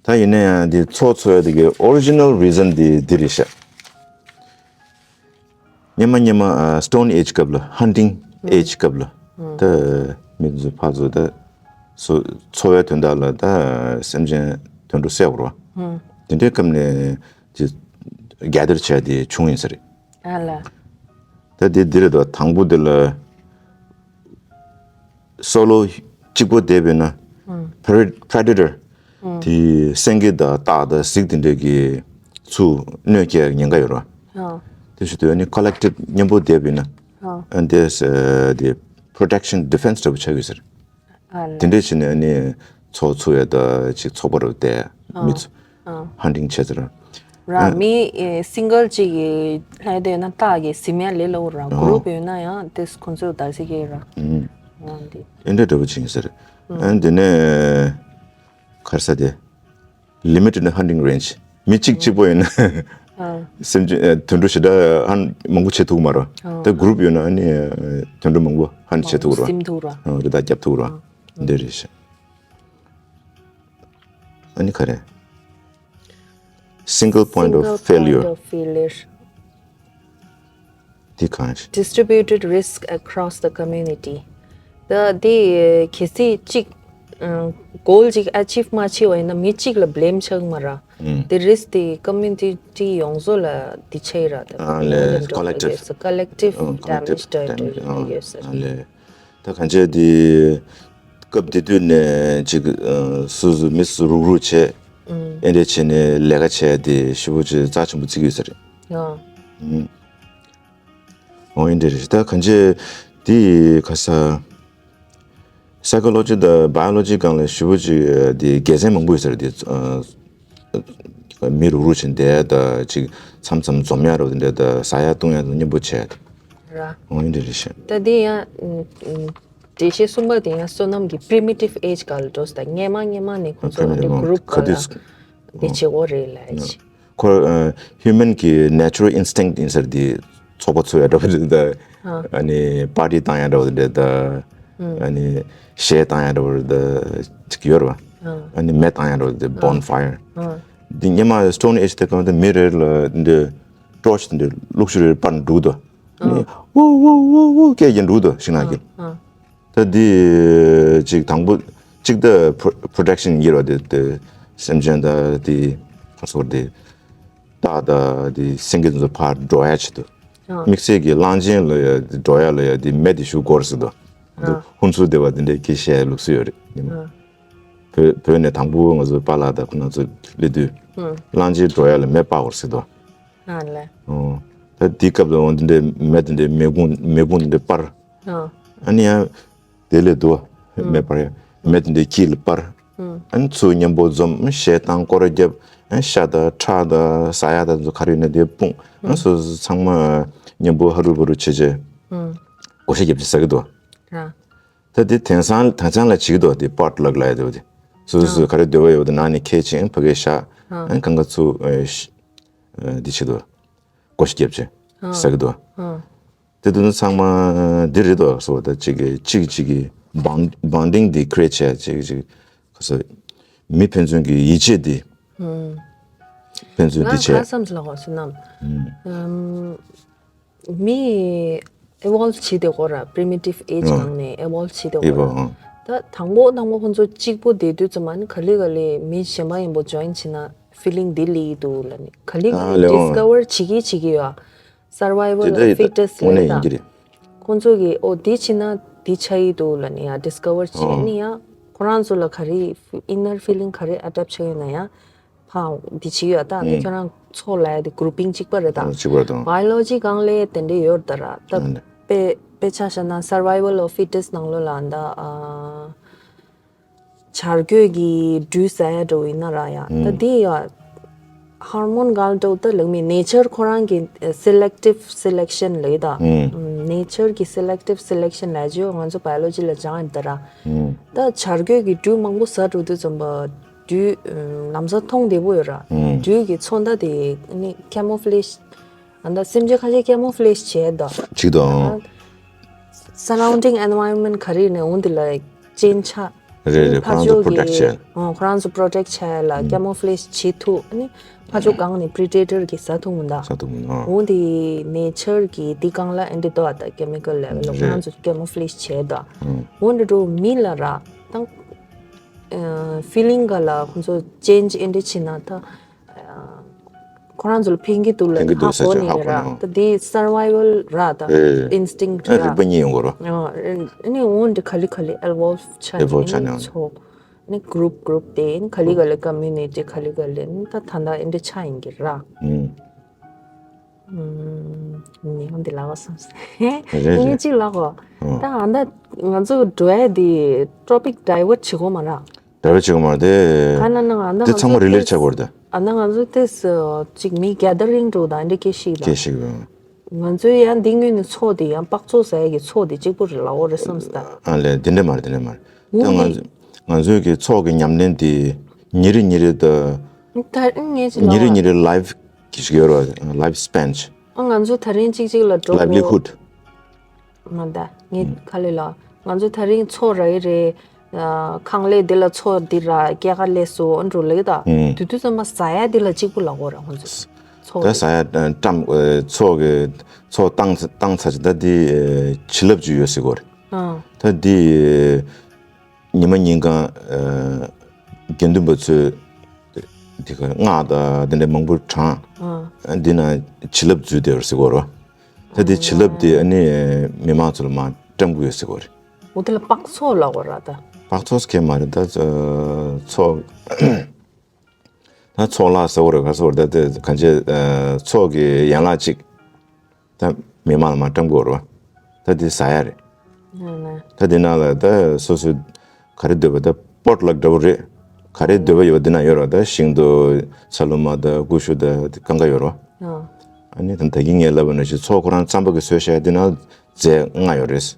ད་ཡིན་ན་ཡང་འདི་ཚོགས་ཚོགས་ཡ་དེ་གི་original reason དེ་འདི་རེད་ཤག་སྔོན་མ་སྔོན་མ་ཨ་Stone Age སྐབས་ལ་Hunting Age སྐབས་ལ་ད་མི་ཚོ་ཕར་ཚུར་ད་སོ་འཚོ་བའི་དོན་དག་ལ་ད་སེམས་ཅན་དུད་འགྲོ་བསད་དགོས་རེད་བ། དེ་འདྲའི་སྐབས་ནས་དེ་gather བྱས་དེ་བྱུང་ཡིན་ས་རེད། ཨ་ལ། ད་དེ་འདི་རེད་དོ། དང་པོ་དེ་ལ་solo གཅིག་པོ་བསྡད་པས་ན་ཨང་pre- predator ཨང་དེ་སེང་གེ་དང་སྟག་དང་གཟིག་དེ་འདྲས་ཀྱིས་ཚུར་གནོད་སྐྱེལ་ཉེན་ཁ་ཡོད་རེད་བ། ཨང་དེ་བཞིན་དུ་ཨ་ནི་collective མཉམ་པོ་བསྡད་པས་ན་ཨང་ཨ་འདི་ས་དེ་protection defense འདྲ་པོ་ཆགས་ཡོད་ཟེར། ཨ་ལ། དེ་འདྲས་བྱས་ནས་ཨ་ནི་ཚོགས་ཚུགས་ཡ་ད་ཅིག་ཚོགས་པ་རུ་བསྡད་ཨང་མི་ཚོ་ཨང་hunting བྱས་ཟེར། ར་ཨ་མི་ཨེ་single གཅིག་གི་ལྷ་དེ་ན་སྟག་གི་གཟིམ་ཡ་ལས་སླ་བོ་ར་ཨོ་group ཡོད་ན་ཡང་དེ་ཁོང་ཚོས་བདར་ཟེར་གི་ར། ཨང་འདི་ཨེ་འདྲ་འདྲ་པོ་ཅིག་ཡིན་ཟེར། ཨང་དེ་ནས་ག་རེ་ཟེར་དེ་limited hunting range མི་གཅིག་གཅིག་པོ་ཡིན་ན་ཨང་སེམས་ཅན་ཨེ་དུད་འགྲོ་ཞེ་དྲག་hunt མང་པོ་བྱེད་ཐུབ་ཀྱི་མ་རེད། ཨང་ད་group ཡོད་ན་ཨ་ནི་ཨེ་དུད་འགྲོ་མང་པོ་hunt བྱེད་ཐུབ་ཀྱི་རེད། ཟིན་ཐུབ་ར། ཨང་རི་དྭགས་བརྒྱབ་ཐུབ་ཀྱི་རེད། ཨང་འདི་རེད་ཤག་ཨ་ནི་ག་རེ། Single point of failure. Single point of failure. དེ་གང་ཞིག distributed risk across the community. ད་དེ་གལ་སྲིད་གཅིག་goal གཅིག་achieve མ་བྱས་པ་ཡིན་ན་མི་གཅིག་ལ་blame ཆགས་མ་ར། དེ་risk དེ་community ཡོངས་རྫོགས་ལ་དེ་ཆགས་ར། ད་ཨ་ལས་collective collective damage ད་ཡོད་ས་རེད། ད་གང་བྱས་དེ་སྐབས་དེ་དུས་ནས་ཅིག་སོ་སོ་མི་སུ་རུག་རུག་བྱས་ཨེ་འདྲས་བྱས་ནས་ལས་ཀ་བྱས་དེ་ཞེ་པོ་ཅིག་རྩ་ཆེན་པོ་བརྩི་གི་ཡོད་ས་རེད། འོ་ཡིན་དེ་རེད། ད་གང་ཅི་དེ་ཁ་ས་psychology དང་biology སྒང་ལ་ཞེ་པོ་ཅིག་དེ་དགེ་མཚན་མང་པོ་ཡོད་ས་རེད་དེ། མི་རུག་རུག་བྱས་བསྡད་ད་ཅིག་མཚམས་མཚམས་འཛོམས་ཡ་རོ་དེ་འདྲ་ད་ཟ་ཡ་བཏུང་ཡ་དང་མཉམ་པོ་བྱས། ར། འོ་ཡིན་དེ་རེད་ཤག་ད་དེ་ཡང་འགྲེལ་བཤད་གསུམ་པ་དེ་ཡང་བསོད་ནམས་ཀྱི་primitive age སྒང་ལ་འགྲོ་ས་ད་སྔས་མ་སྔས་མ་ནས་ཁོང་ཚོ་ལ་དེ་group སྒང་ལ་དེ་བྱེད་དགོས་རེད་ལབ་ཅིག་ཁོ་human གི་natural instinct ཡིན་ས་རེད་དེ། ཚོགས་པ་ཚུགས་ཡ་འདྲ་བོ་རེད་ད། ཨ་ནི་party བཏང་ཡ་འདྲ་བོ་རེད་ད། ཨ་ནི་གཞས་བཏང་ཡ་འདྲ་བོ་རེད་ད། ཅིག་ཡོད་རེད་བ། ཨ་ནི་མེ་བཏང་ཡ་འདྲ་བོ་རེད་ད་bonfire། འདི་སྔས་མ་stone age དེ་གང་དུ་མི་རེ་ལ་འདི་torch འདི་བླུགས་ཤུ་རེ་པར་འདུག་ད། ཨ་ནི་ཝུ་ཝུ་ཝུ་ཝུ་སྐད་ཀྱི་འདུག་ད་ཤིང་ནགས་ཀྱི། ད་འདི་ཅིག་དང་པོ་གཅིག་ད་protection ཡིན་ར། དེ་དེ་སེམས་ཅན་ད་དེ་ཁ་སོར་དེ་སྟག་ད་དེ་སེང་གེ་ཚོ་ཕར་འགྲོ་ཡ་ཆེད་དུ་དམིགས་བསལ་གྱི་གླང་ཆེན་ལ་ཡ་འགྲོ་ཡ་ལ་ཡ་དེ་མེ་དེ་ཞུ་དགོས་ཟེར་དུ་ཧུན་སུར་བདེ་བ་དེ་འདྲའི་སྐད་བཤད་ལུགས་སུ་ཡོད་རེད། བོད་བོད་ནས་དང་པོ་ང་ཚོ་པཱ་ལགས་དང་ཁོ་ན་ཚོ་སླེབས་དུས་གླང་ཆེན་འགྲོ་ཡ་ལ་མེ་སྤར་དགོས་ཟེར་དུ། ད་དེའི་སྐབས་ལ་འོང་དེ་འདྲའི་མེ་དེ་འདྲའི་མེ་ཁུང་མེ་ཁུང་དེ་འདྲའི་སྤར། ཨ་ནི་ཡང་དེ་ལས་དུ་མེ་སྤར་ཡ་མེ་དེ་འདྲའི་དཀྱིལ་ལ་སྤར། ཨ་ནི་ཚུར་མཉམ་པོ་འཛོམས་གཞས་བཏང་སྐོར་རྒྱབ། ཨ་ཤ་དང་ཁྲག་དང་ཟ་ཡ་དང་ཚོ་ག་རེ་ཡོད་ན་དེ་སྤུངས། ཨ་སོ་སོ་ཚང་མ་མཉམ་པོ་ཧ་རུ་བ་རུ་བྱེད་བྱེད་བགོ་བཤའ་རྒྱབ་བྱེད་ཟ་གི་འདུག་ད་དེ་དེང་སང་དེང་སང་ལ་བྱེད་ཀྱི་འདུག་དེ་potluck ལབ་ཡ་དེ་བ་དེ་སོ་སོ་སོ་ག་རེ་འདོད་པ་ཡོད་པ་དེ་ནང་ནས་ཁྱེར་ཕྱིན་ཕ་གིར་བཞག་ཨ་ནི་གང་ག་ཚུར་འདི་བྱེད་འདུག་བགོ་བཤའ་རྒྱབ་བྱེད་ཟ་གི་འདུག་དེ་དུས་ཚང་མ་འདི་རེད་དོ་སོ་ད་གཅིག་གིས་གཅིག་གཅིག་གིས་bond bonding འདི་create བྱས་གཅིག་གཅིག་ག་ས་མི་ཕན་ཚུན་གྱི་ཡིད་ཆེས་འདི་ཕན་ཚུན་འདི་ང་བྱས། ཁ་བསམ་ལ་གོ་བསོད་ནམས། མི་evolve བྱེད་དེ་གོ་ར། primitive age སྒང་ནས་evolve བྱེད་དེ་གོ་ར། ད་དང་པོ་དང་པོ་ཁོང་ཚོ་གཅིག་པོ་བསྡད་དུས་ཙམ་ཨ་ནི་ག་ལེ་ག་ལེ་མི་གཞན་པ་ཡིན་པོ་join བྱེད་ན་feeling འདི་སླེབས་ཀྱི་འདུག་ལབ་ནི་ག་ལེ་ག་ལེ་discover བྱེད་ཀྱི་བྱེད་ཀྱི་ཡོད། survival of fittest ལབ་ད། དངོས་གནས་ཡིན་གྱི་རེད། ཁོང་ཚོ་གིས་ཨོ་འདི་བྱེད་ན་འདི་ཆགས་ཀྱི་འདུག་ལབ་ནི་ཡང་discover བྱེད་ནི་ཡང་ཁོ་རང་ཚོ་ལ་ག་རེ་inner feeling ག་རེ་adapt བྱེད་ཡོད་ན་ཡང་ཕའོ་འདི་བྱེད་ཡོད་ད། འདི་ཁྱོད་རང་ཚོ་ལ་ཡ་འདི་grouping གཅིག་པ་རེད་ད། གཅིག་པ་རེད་ད། biology སྒང་ལས་དེ་འདྲ་ཡོད་ད་ར། ད་དཔེ་དཔེ་ཆ་བཞག་ན་survival of fittest ནང་ལོགས་ལ་ད་ཨ། བྱ་རྒོད་ཀྱི་སྦྲུལ་ཟ་ཡ་འདྲ་བོ་ཡིན་ན་ར་ཡ། ད་འདི་ཡ་ཧོར་མོན་སྒང་འདྲ་བོ་ད་ལབ་མི་nature ཁོ་རང་གི་selective selection ལབ་ད། nature གི་selective selection ལབ་ཅིག་ང་ཚོ་biology ལ་སྦྱང་ཡོད་ད་ར། ད་བྱ་རྒོད་ཀྱི་སྦྲུལ་མང་པོ་ཟ་འགྲོ་དུས་ཙམ་པ་སྦྲུལ་ལམ་སང་མཐོང་བདེ་པོ་ཡོད་ར། སྦྲུལ་གྱི་ཚོགས་མདའ་དེ་ནི་camouflage ཨ་ད་སེམས་ཅན་ཁ་ཤས་camouflage བྱས་ད། བྱེད་དང་། surrounding environment ག་རེ་ནས་འོང་དེ་ལ་ཅན་ཆ། རེད་རེད། ཁོ་རང་ཚོ་protect བྱས། ཨོ་ཁོ་རང་ཚོ་protect བྱས་ལ་camouflage བྱེད་ཐུབ་ནི་ཕ་ཕྱོགས་གང་ནས་predator གི་ཟ་ཐུབ་མི་འདུག་ཟ་ཐུབ་མི་འདུག་འོང་དེ་nature གི་དེ་གང་ལ་ཨེ་འདི་འདུག་ད་chemical level ཁོ་རང་ཚོ་camouflage བྱས་ད། འོང་དེ་འགྲོ་མི་ལ་ར་དང་feeling ག་ལ་ཁོ་ཚོ་change ཨེ་འདི་བྱེད་ན་ད། ཁོ་རང་ཚོ་ལ་ཕན་གྱི་འདུག་ལ་ཕན་གྱི་འདུག་ཧ་གོ་ནི་རེད་ར། ད་དེ་survival ར་ད་instinct ར། རིག་པ་གཉིས་ཡོང་གི་ར། ཨ་ནི་འོང་འདི་ག་ལེ་ག་ལེ་evolve ཆགས་ནས་ཚོ་ནི་group group དེ་ནི་ག་ལེ་ག་ལེ་community ག་ལེ་ག་ལེ་ནི་ད་ད་ད་འདི་ཆགས་ཡིན་གྱི་ར། ནི་འོང་འདི་ལ་གོ་བསམ་སེ། ངས་གཅིག་ལ་གོ། ད་ཨ་ད་ང་ཚོ་འགྲོ་ཡ་དེ་topic divert བྱེད་དགོས་མ་ར། ད་རེ་བྱེད་དགོས་མ་རེད་དེ། ག་ན་ན་ང་ད་དེ་ཚང་མ་relate བྱ་དགོས་རེད་དེ། ཨ་ན་ང་ཚོ་དེ་ཅིག་མི་gathering འགྲོ་དང་འདི་སྐད་ཤིག་ལ། སྐད་ཤིག་ལ། ང་ཚོའི་ཡང་འདི་སྔོན་ནས་ཚོགས་དེ་ཡང་སྤགས་ཚོགས་ཟེར་ཡ་གི་ཚོགས་དེ་གཅིག་པོ་རེད་ལ་འོ་རེད་བསམ་སྟ། ཨ་ལས་དེ་འདྲ་མ་རེད་དེ་འདྲ་མ་རེད། ད་ང་ཚོ་ང་ཚོའི་གི་ཚོགས་ཀྱི་ཉམས་ལེན་དེ་ཉིན་རེ་ཉིན་རེ་ད། ད་ངས་ཅིག་ཉིན་རེ་ཉིན་རེ་life གི་ཞིག་ཡོད་རེད་life span ང་ཚོ་ད་རིང་གཅིག་གཅིག་ལ་འགྲོ་livelihood མ་ད་ངས་ཁ་ལེ་ལ་ང་ཚོ་ད་རིང་ཚོགས་ར་ཡི་རེད། ཁང་ལས་འདི་ལ་ཚོགས་འདི་ར་སྐྱེ་ཁ་ལས་སུ་ཨ་འགྲོ་ལེ་ད། དུས་དུས་ཙམ་པ་ཟ་ཡ་འདི་ལ་གཅིག་པུ་ལ་གོ་ར་ཁོང་ཚོ། ད་ཟ་ཡ་བཀྲམ་ཚོགས་ཀྱི་ཚོགས་བཏང་བཏང་ཚར་ཅིག་ད་འདི་བྱིན་རླབས་ཅིག་ཡོད་ཟེར་གོ་རེད། ཨ། ད་འདི་ཉི་མ་ཉིན་གང་དགེ་འདུན་པ་ཚོས་འདི་ག་སྔགས་དང་འདི་འདྲ་མང་པོ་བགྲངས། ཨ། འདི་ན་བྱིན་རླབས་འཛུལ་བསྡད་ཡོད་ཟེར་གོ་རེད། ད་འདི་བྱིན་རླབས་འདི་ཨ་ནི་མི་མང་ཚོ་ལ་མར་བཀྲམ་གི་ཡོད་ཟེར་གོ་རེད། འོ་དེ་ལ་པགས་ཚོགས་ལབ་དགོས་ར་ད། པགས་ཚོགས་སུ་ཁེལ་མ་རེད་ད། ཚོགས་ད་ཚོགས་ལ་ཟེར་བ་རེད། ག་ཟེར་བ་རེད་ད། དེ་གང་ཅི་ཚོགས་ཀྱི་ཡན་ལག་ཅིག་ད་མི་མང་ལ་མར་བཀྲམ་དགོས་རེད་བ། ད་དེ་ཟ་ཡ་རེད། ད་དེ་ནང་ལ་ད་སོ་སོ་ག་རེ་འདོད་པ་ད་པོཊ་ལག་འདྲ་བོ་རེད། ག་རེ་འདོད་པ་ཡོད་པ་དེ་ན་ཡོད་རེད་བ། ད་ཞིང་དང་ཚ་ལུ་མ་དང་ཀུ་ཤུ་དང་གང་ག་ཡོད་རེད་བ། ཨ་ནི་ད་ད་གིན་ངས་ལབ་པ་ནང་བཞིན་ཚོགས་ཁོ་རང་རྩམ་པ་གིས་བཟོས་བཞག་ཡ་དེ་ན་རྫས་ལྔ་ཡོད་རེད།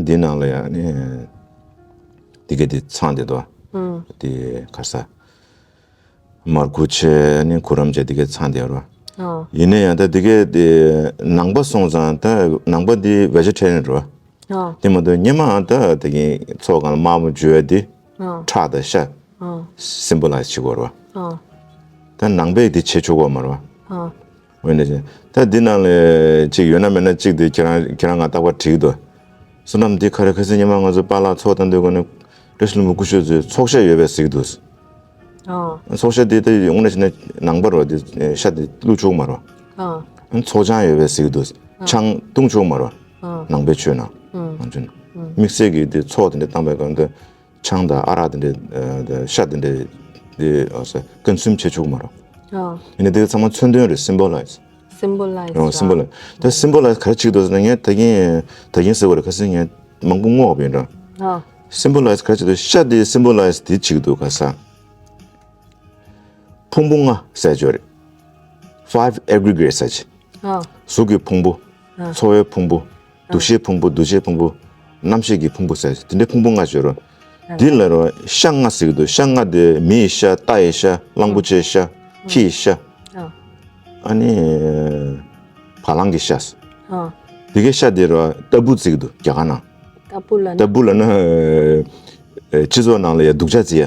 འདི་ནང་ལ་ཡང་ནི་འདི་ག་འདི་ཚང་འདི་དོ། ཨང་། འདི་ག་ས། མར་ཁུ་ཆེ་ནི་ཁུ་རམ་ཆེ་འདི་ག་ཚང་འདི་རོ། ཨང་། ཡིན་ན་ཡང་ད་འདི་ག་འདི་ནང་པ་སོང་ཙང་ད་ནང་པ་འདི་བེ་ཇི་ཊེ་རི་ཡན་རོ། ཨང་། དེ་མ་གཏོགས་སྔོན་མ་ད་དེ་གི་ཚོགས་སྒང་ལ་དམར་མོ་འཇུ་བ་འདི་ཨང་། ཁྲག་དང་ཤ་ཨང་། སིམ་བོ་ལའི་ཛི་བྱེད་དགོས་རོ། ཨང་། ད་ནང་པས་འདི་བྱེད་ཆོག་གོ་མ་རོ། ཨང་། འོན་ཏེ་ད་འདི་ནང་ལས་གཅིག་ཡོད་ན་མེད་ན་གཅིག་དེ་ཁྱེད་རང་ཁྱེད་རང་ང་རྟག་པར་དྲིས་འདུག་བསོད་ནམས་འདི་ག་རེ། ཁ་སང་ཉི་མ་ང་ཚོ་པཱ་ལགས་ཚོགས་བཏང་དུས་སྒོ་ནས་བཀྲ་ཤིས་ལྷུན་པོ་སྐུ་ཞབས་ཚོས་ཚོགས་ཤ་ཡོད་པའི་ཟེར་གྱི་འདུག་ཨོ། ཚོགས་ཤ་འདི་ད་དངོས་གནས་བྱས་ན་ནང་པ་རེད་བ། འདི་ཤ་འདི་བླུགས་ཆོག་མ་རེད་བ། ཨོ། ཚོགས་ཆང་ཡོད་པའི་ཟེར་གྱི་འདུག་ཨོ། ཆང་བཏུང་ཆོག་མ་རེད་བ། ཨོ། ནང་པའི་ཆོས་ནང་། ཨོ། ནང་ཆོས་ནང་། ཨོ། དམིགས་བསལ་གྱི་འདི་ཚོགས་དེ་འདྲ་བཏང་པའི་སྒང་དུ། ཆང་དང་ཨ་རག་དེ་འདྲའི་ཨ་ཤ་དེ་འདྲའི་དེ་ཨ་ཀོན་སུམ་བྱེད་ཆོག་མ་རེད། ཨ། ཡིན་ནའི་དེ་ཚང་མ་མཚོན་དོན་རེད། སིམ་བོ་ལའི་ཛི། སིམ་བོ་ལའི་ཛི་རེད། སིམ་བོ་ལའི་ཛི། ད་སིམ་བོ་ལའི་ཛི་ག་རེ་བྱེད་ཀྱི་འདུག་ཟེར་ན། ངས་ད་གིན་ད་གིན་ཟེར་བ་རེད། ཁ་སང་ངས་མང་པོ་བསྔོགས་པ་ཡིན་ར། ཨ། སིམ་བོ་ལའི་ཛི་ག་རེ་བྱེད་ཀྱི་འདུག་ཤ་དེ་སིམ་བོ་ལའི་ཛི་དེ་བྱེད་ཀྱི་འདུག་ག་ས། ཕུང་པོ་ལྔ་ཟེར་ཅིག་ཡོད་རེད། Five aggregates ཟེར་ཅིག་ཨ། གཟུགས་ཀྱི་ཕུང་པོ། ཨ། ཚོར་བའི་ཕུང་པོ། ཨ། འདུ་ཤེས་ཕུང་པོ། འདུ་བྱེད་ཕུང་པོ། རྣམ་ཤེས་ཀྱི་ཕུང་པོ་ཟེར་ཅིག་དེ་འདྲའི་ཕུང་པོ་ལྔ་ཅིག་ཡོད་རེད། ཨ། འདི་ལ་རོ་ཤ་ལྔ་ཟེར་གྱི་འདུག་ཤ་ལྔ་དེ་མི་ཡི་ཤ། རྟ་ཡི་ཤ། གླང་པོ་ཆེའི་ཤ། ཨ། ཁྱི་ཡི་ཤ། ཨ། ཨ་ནི་བ་ལང་གི་ཤ། ཨ། དེ་གའི་ཤ་དེ་རོ་ཏ་བུ་ཟེར་གྱི་འདུག་རྒྱ་གར་ནང་། ཏ་བུ་ལབ་ན། ཏ་བུ་ལབ་ན་ཨ་སྤྱི་ཚོགས་ནང་ལ་ཡ་སྡུག་ཅག་བརྩི་ཡ།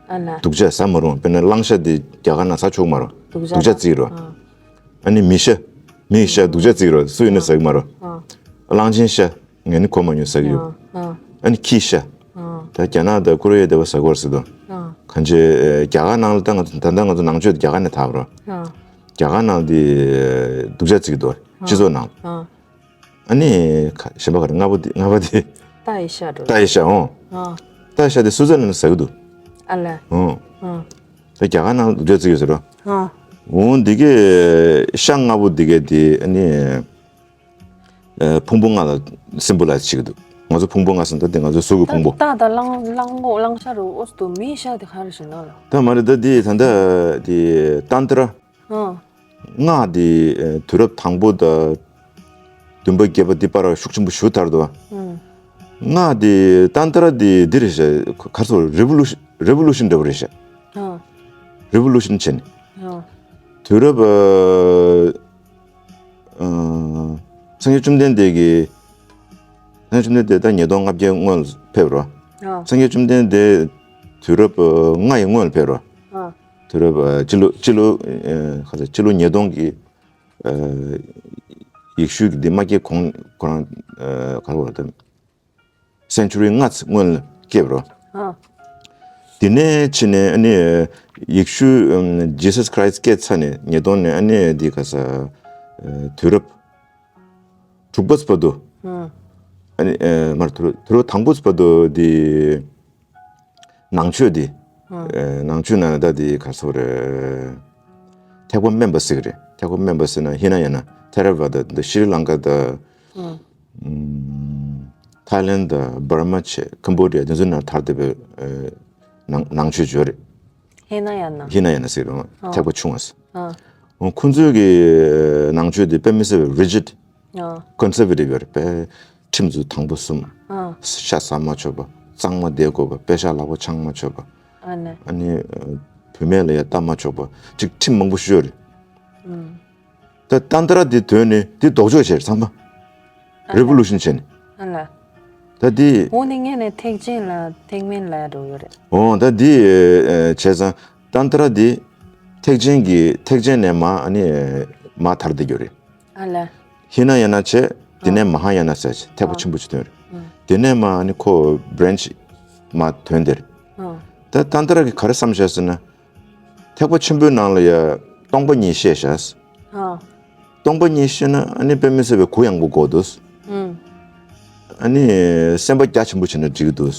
ཨ་ལ། སྡུག་ཅག་ཟ་མ་རུང་། དཔེར་ན་གླང་ཤ་འདི་རྒྱ་གར་ནང་ཟ་ཆོག་མ་རུང་། སྡུག་ཅག་སྡུག་ཅག་བརྩི་རོ། ཨ། ཨ་ནི་མི་ཤ། མིའི་ཤ་སྡུག་ཅག་བརྩི་རོ། སུ་ཡིན་ན་ཟ་གི་མ་རོ། ཨ། གླང་ཆེན་ཤ། ངས་ནི་གོ་མ་མྱོང་། ཟ་གི་ཡོད། ཨ། ཨ་ནི་ཁྱིའི་ཤ། ཨ། ད་རྒྱ་ནག་དང་ཀོ་རི་ཡ་དེ་བ་ཟ་གི་ཡོད་རེད་ཟེར་དོ། ཨ། གང་ཅི་རྒྱ་གར་ནང་ལ་ད་ང་ཚོ་ད་ལྟ་ང་ཚོ་ནང་ཆོས་དེ་རྒྱ་གར་ནས་དར་བ་རོ། ཨ། རྒྱ་གར་ནང་དེ་སྡུག་ཅག་བརྩི་གི་འདུག་སྤྱི་ཚོགས་ནང་། ཨ། ཨ་ནི་ཁ་གཞན་པ་ག་རེ། ལྔ་པོ་འདི། ལྔ་པ་འདི། རྟ་ཡི་ཤ་འགྲོ། རྟ་ཡི་ཤ་འོང་། ཨ། རྟ་ཡི་ཤ་དེ་སུ་ཚ་ནས་ཟ་གི་འདུག་ཨ་ལས། འོང་། ཨ། ད་རྒྱ་གར་ནང་ལ་སྡུག་ཅག་བརྩི་གི་ཟེར་རོ། ཨ། འོང་། འདི་གའི་ཤ་ལྔ་པོ་འདི་གའི་དེ་ཨ་ནི་ཨ་ཕུང་པོ་ལྔ་ལ་སིམ་བོ་ལའི་ཛི་བྱེད་ཀྱི་འདུག་ང་ཚོ་ཕུང་པོ་ལྔ་ཟེར་ད་དེ་ང་ཚོའི་གཟུགས་ཀྱི་ཕུང་པོ། རྟ་དང་གླང་གླང་གོ་གླང་ཤ་རུ་འོ་སྟོ། མིའི་ཤ་དེ་ག་རེ་ཞིག་ན་ལ། ད་མ་རེད། ད་དེ་ད་ལྟ་དེ་ཏན་ཏྲ། ཨ། སྔགས་འདི་ཨ་དུས་རབས་དང་པོ་དང་བདུན་པ་བརྒྱད་པ་འདི་བར་ཤུགས་ཆེན་པོ་ཞེ་དྲག་དར་འདུག་ཨང་། སྔགས་འདི་ཏན་ཏྲ་འདི་འདི་རེད་ཤག་ག་རེ་ཟེར། རི་བོ་ལུ་ཤ་རི་བོ་ལུ་ཤན་འདྲ་བོ་རེད་ཤག་ཨ། རི་བོ་ལུ་ཤན་བྱས་ནས། ཨ། དུས་རབས་ཨ་ཨ་སངས་རྒྱས་བཅོམ་ལྡན་འདས་ཀྱིས། སངས་རྒྱས་བཅོམ་ལྡན་འདས་ད་ཉིས་སྟོང་ལྔ་བརྒྱའི་སྔོན་ལ་ཕེབས་རོ། ཨ། སངས་རྒྱས་བཅོམ་ལྡན་འདས་དུས་རབས་ཨ་ལྔ་ཡི་སྔོན་ལ་ཕེབས་རོ། ཨ། དུས་རབས་ཨ་སྤྱི་ལོ་སྤྱི་ལོ་ཨ་ག་ཚོད། སྤྱི་ལོ་ཉིས་སྟོང་གི་ཨ་ཡེ་ཤུ་གི་འདི་མ་སྐྱེས་གོང་ཁོ་རང་ཨ་ག་རེ་ཟེར་དགོས་རེད་ད། སེན་ཅུ་རི་ལྔ་ཙམ་སྔོན་ལ་སྐྱེས་པ་རེད། ཨ། དེ་ནས་ཕྱིན་ནས་ཨ་ནི་ཡེ་ཤུ་ཨམ་Jesus Christ སྐྱེས་ཚར་ནས་ཉིས་སྟོང་ནས་ཨ་ནི་འདི་ག་ས་ཨ་དུས་རབས་དྲུག་པ་ཙམ་བར་དུ། ཨ། ཨ་ནི་ཨ་མ་རེད། དུས་རབས་དུས་རབས་དང་པོ་ཙམ་བར་དུ་འདི། ནང་ཆོས་འདི། ཨ། ཨེ་ནང་ཆོས་ནང་ད་འདི་ག་རེ་ཟེར་དགོས་རེད། ཐེག་པ་དམན་པ་ཟེར་གི་རེད། ཐེག་པ་དམན་པ་ཟེར་ན་ཧི་ན་ཡ་ན། ཐེ་ར་ཝ་ད་འདི་ཤྲི་ལང་ཀ་དང་། ཨ། ཨམ། ཐའི་ལེན་དང་འབར་མ་བྱས་ཀམ་བོ་ཌི་ཡ་དེ་ཚོ་ནང་དར་བསྡད་པའི་ཨེ་ནང་ནང་ཆོས་ཅིག་ཡོད་རེད། ཧི་ན་ཡ་ན། ཧི་ན་ཡ་ན་ཟེར་གི་རེད། ཨ། ཐེག་པ་ཆུང་བ་ཟེར། ཨ། ཁོང་ཚོའི་གི་ནང་ཆོས་འདི་དཔེ་མི་སྲིད་པའི་རི་ཇིཌ། ཨ། ཀོན་སར་ཝེ་ཊིབ་ཡོད་རེད་པས། ཁྲིམས་ཚུལ་དང་པོ་གསུམ། ཨ། ཤ་ཟ་མ་ཆོག་པ། གཙང་མ་བསྡད་དགོས་པ། པེ་ཤག་ལག་པ་འཆང་མ་ཆོག་པ། ཨ་ནི། ཨ་ནི་ཨ་བུད་མེད་ལ་ཡ་ལྟ་མ་ཆོག་པ། ཅིག་ཁྲིམས་མང་པོ་ཞིག་ཡོད་རེད། ཨུམ། ད་ཏན་ཏྲ་འདི་ཐོན་ནས་འདི་ལྡོག་ཕྱོགས་བྱས་རེད་ཚང་མ། ཨ་ལ། རི་བོ་ལུ་ཤན་བྱས་ནས། ཨ་ལ། ད་འདི། འོ་ནི་ངས་ནས་ཐེག་ཆེན་ལ་ཐེག་དམན་ལ་འགྲོ་ཡོད་རེད། འོ་ད་འདི་ཨ་བྱས་ཙང་ཏན་ཏྲ་འདི། ཐེག་ཆེན་གྱི་ཐེག་ཆེན་ནས་མར་ཨ་ནི་མར་དར་བསྡད་རྒྱུ་རེད། ཨ་ལ། ཧི་ན་ཡ་ན་བྱས། དེ་ནས་མ་ཧཱ་ཡ་ན་ཟེར་ཐེག་པ་ཆེན་པོ་ཅིག་ཐོན་རེད། དེ་ནས་མར་ཨ་ནི་ཁོ་བྷི་རན་ཆི་མར་ཐོན་བསྡད་རེད། ད་ཏན་ཏྲ་གིས་ག་རེ་བསམ་བཞག་ཟེར་ན། ཐེག་པ་ཆེན་པོའི་ནང་ལ་ཡ་སྟོང་པ་ཉིད་བཤད་བཞག་སྟོང་པ་ཉིད་བཤད་ན་ཨ་ནི་དཔེ་མི་སྲིད་པའི་གུ་ཡངས་པོ་དགོས་འདུག་ཨ་ནི་སེམས་པ་རྒྱ་ཆེན་པོ་བྱས་ན་འགྲིག་གི་འདུག་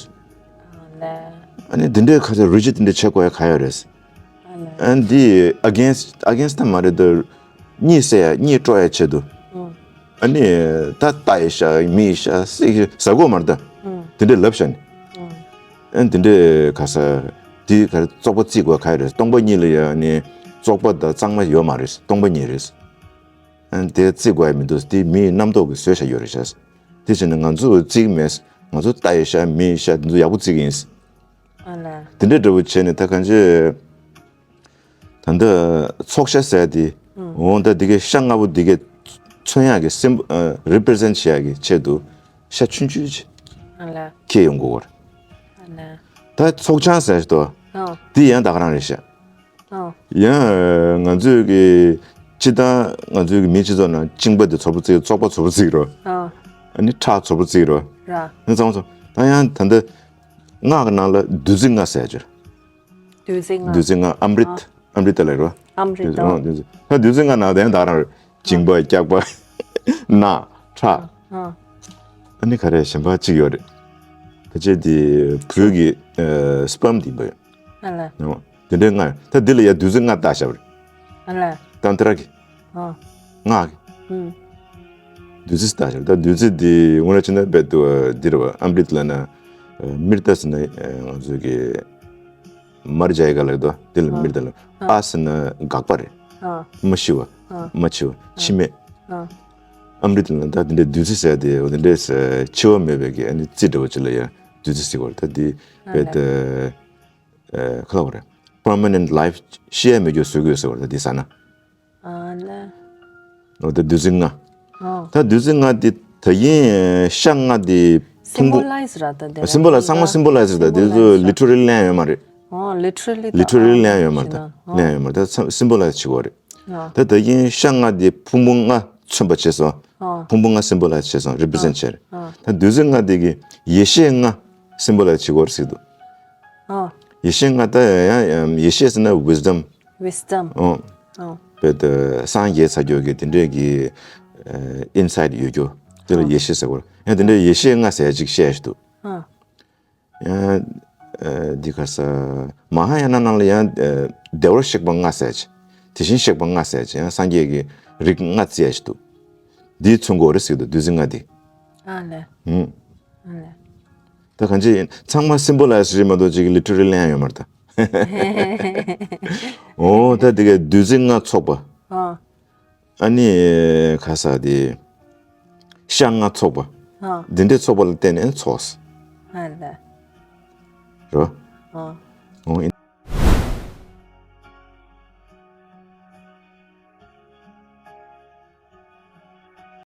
ཨ་ནི་འདི་འདྲའི་ཁ་ཚ་རུ་ཅི་འདི་འདྲ་བྱེད་དགོས་ཡ་ག་ཡོད་རེད། ཨ་འདི་ཨ་གེན་སི་ཨ་གེན་སི་ད་མ་རེད་དོ། གཉིད་སད་ཡ་གཉིད་སྤྲོ་ཡ་ཆེད་དུ། ཨ་ནི་ད་རྟ་ཡི་ཤ་མི་ཡི་ཤ་སྲེག་ཟ་དགོས་མ་རེད་ད། དེ་འདྲའི་ལབ་བཞག་ནི། ཨ་འདི་འདྲའི་ག་ས་འདི་ག་རེ་བཙོག་པ་བརྩི་དགོས་ག་ཡོད་རེད། སྟོང་པ་ཉིད་ལ་ཡ་ནི་བཙོག་པ་དང་གཙང་མ་ཡོད་མ་རེད། སྟོང་པ་ཉིད་རེད། ཨ་དེ་བརྩི་དགོས་ཡ་མི་འདུག་དེ་མི་ཡི་རྣམ་རྟོག་གིས་བཟོས་བཞག་ཡོད་རེད་ཤག་དེ་བྱས་ན་ང་ཚོ་བརྩི་གི་མེད། ང་ཚོ་རྟ་ཡི་ཤ་མི་ཡི་ཤ་འདི་ཚོ་ཡག་པོ་བརྩི་གི་ཡིན། ཨ་ལ། དེ་འདྲའི་འདྲ་བོ་བྱས་ནས་ད་གང་ཅི། ད་ལྟ་ཚོགས་ཤ་ཟེར་ཡ་དེ། འོང་ད་འདི་གའི་ཤ་ལྔ་པོ་འདི་གའི་མཚོན་ཡག་གི་སིམ་ཨ་རི་པི་རི་ཟེན་ཊི་བྱེད་ཡག་གི་ཆེད་དུ་ཤ་ཆུང་ཆུང་ཅིག་ཨ་ལ། འཁྱེར་ཡོང་དགོས་པ་རེད། ཨ་ལ། ད་ཚོགས་ཆང་ཟེར་ཞིག་འདུག་ཨ། དེ་ཡང་ད་ག་རང་རེད་ཤག་ཨ། ཡང་ང་ཚོའི་གི་སྤྱི་བཏང་ང་ཚོའི་གི་མིའི་སྤྱི་ཚོགས་ནང་གཅིན་པ་དེ་ཚོར་པོ་བརྩི་ཚོགས་པ་ཚོར་པོ་བརྩི་རོ། ཨ། ཨ་ནི་ཁྲག་ཚོར་པོ་བརྩི་རོ། ར། ཨ་ནི་ཚང་མ་ཚོ་ད་ཡང་ད་ལྟ་སྔགས་ཀྱི་ནང་ལ་བདུད་རྩི་ལྔ་ཟེར་ཡ་ཅིག་བདུད་རྩི་ལྔ། བདུད་རྩི་ལྔ་ཨམ་རིད། ཨམ་རིད་ལ་རོ། ཨམ་རིད། བདུད་རྩི་ཨ་བདུད་རྩི། ད་བདུད་རྩི་ལྔ་ནང་དེ་ཡང་ད་རང་རེད། གཅིན་པ་སྐྱག་པ། རྣག་ཁྲག་ཨ། ཨ་ནི་ག་རེ་གཞན་པ་གཅིག་ཡོད་རེད། ཕལ་ཆེར་དེ་བོད་ཀྱི་ཨ་སི་པརམ་དེ་ཡིན་པ་ཡོད། ཨ་ལ། ཨོ། དེ་འདྲའི་ལྔ་ཡོད། ད་འདི་ལ་ཡ་བདུད་རྩི་ལྔ་བཏགས་བཞག་པ་རེད། ཨ་ལ། ཏན་ཏྲ་གི་ཨ། སྔགས་ཀྱི་ཨུམ། བདུད་རྩི་བཏགས་བཞག་པ་རེད། ད་བདུད་རྩི་དེ་དངོས་གནས་བྱས་ན་རྦད་དེ་འདི་རེད་པ། ཨམ་རིད་ལབ་ན་ཨ་མིར་ཏ་ཟེར་ན་ཨ་ང་ཚོའི་གི་མར་ཇ་ཡི་ག་ལབ་དོ། དེ་ལ་མིར་ཏ་ལབ། ཨ་ཟེར་ན་འགག་པ་རེད། མ་ཤི་བ། མ་འཆི་བ། འཆི་མེད། ཨམ་རིད་ལབ་ན་ད་དེ་འདྲའི་བདུད་རྩི་ཟེར་དེ་འོ་དེ་འདྲའི་འཆི་བ་མེད་པའི་གི་ཨ་ནི་རྩི་འདྲ་བོ་ཅིག་ལ་ཡ་བདུད་རྩི་ཟེར་གི་རེད། ད་དེ་རྦད་དེ་ཨ་ག་ལབ་དགོས་རེད། པར་མ་ནེན་ཊི་ལའིཕ་ཤི་ཡ་མེད་རྒྱུ་བཟོ་གི་ཡོད་ཟེར་བ་རེད། ད་དེ་ཟ་ན། ཨ་ལ། འོ་ད་བདུད་རྩི་ལྔ། ཨོ། ད་བདུད་རྩི་ལྔ་དེ་ད་ཡིན་ཤ་ལྔ་དེ་ཕུང་པོ། སིམ་བོ་ལའི་ཛི་ར་ད་དེ་ར། སིམ་བོ་ལའི་ཛི་ཚང་མ་སིམ་བོ་ལའི་ཛི་རེད། ད་དེ་ཚོ་ལི་ཊི་རལ་ལི་གླེང་ཡོད་མ་རེད། ཨོ་ལི་ཊི་རལ་ལི་ད། ལི་ཊི་རལ་ལི་གླེང་ཡོད་མ་རེད། ད་ཨོ་གླེང་ཡོད་མ་རེད། ད་ཚང་སིམ་བོ་ལའི་ཛི་བྱེད་དགོས་རེད། ཨོ། ད་ད་ཡིན་ཤ་ལྔ་དེ་ཕུང་པོ་ལྔ་མཚོན་པ་བྱས་སོང་། ཨོ། ཕུང་པོ་ལྔ་སིམ་བོ་ལའི་ཛི་བྱས་སོང་། རི་པི་རི་ཟེན་ཊི་བྱས་རེད། ཨོ། ད་བདུད་རྩི་ལྔ་དེ་གི་ཡེ་ཤེས་ལྔ་སིམ་བོ་ལའི་ཛི་བྱེད་དགོས་རེད་ཟེར་གི་འདུག་ཨོ། ཡེ་ཤེས་ལྔ་ད་ཡང་ཡང་ཡེ་ཤེས་ཟེར་ན་ཝིས་ཌམ། ཝིས་ཌམ། ཨོ། ཨོ། རྦད་དེ་སངས་རྒྱས་ཚར་རྒྱུ་གི་དེ་འདྲས་ཀྱི་ཨ་ཨིན་སའིཌ་ཡོད་རྒྱུ་དེ་ལ་ཨོ། ཡེ་ཤེས་ཟེར་གོ། ཡང་དེ་འདྲས་ཡེ་ཤེས་ལྔ་ཟེར་ཡ་ཅིག་བཤད་ཡ་ཞིག་འདུག་ཨོ། ཡང་ཨ་འདི་ག་ས་མ་ཧཱ་ཡ་ན་ནང་ལ་ཡང་ཨ་བདེ་བར་གཤེགས་པ་ལྔ་ཟེར་ཡ་ཅིག་དེ་བཞིན་གཤེགས་པ་ལྔ་ཟེར་ཡ་ཅིག་ཡང་སངས་རྒྱས་ཀྱི་རིགས་ལྔ་བརྩི་ཡ་ཞིག་འདུག་འདི་མཚོན་གོ་རེད་ཟེར་གི་འདུག་བདུད་རྩི་ལྔ་འདི། ཨ་ལས། ཧུམ། ཨ་ལས། ད་གང་ཅི་ཡིན་ཚང་མ་སིམ་བོ་ལའི་ཛི་རེད་མ་གཏོགས་ཅིག་ལི་ཊི་རལ་ལི་གླེང་ཡོད་མ་རེད་ད། འོ་ད་དེ་ག་བདུད་རྩི་ལྔ་ཚོགས་པ། ཨ། ཨ་ནི་ག་ས་དེ་ཤ་ལྔ་ཚོགས་པ། ཨ། འདི་འདྲའི་ཚོགས་པ་ལ་བརྟེན་ནས་ཚོགས། ཨ་ལ། རོ། ཨ།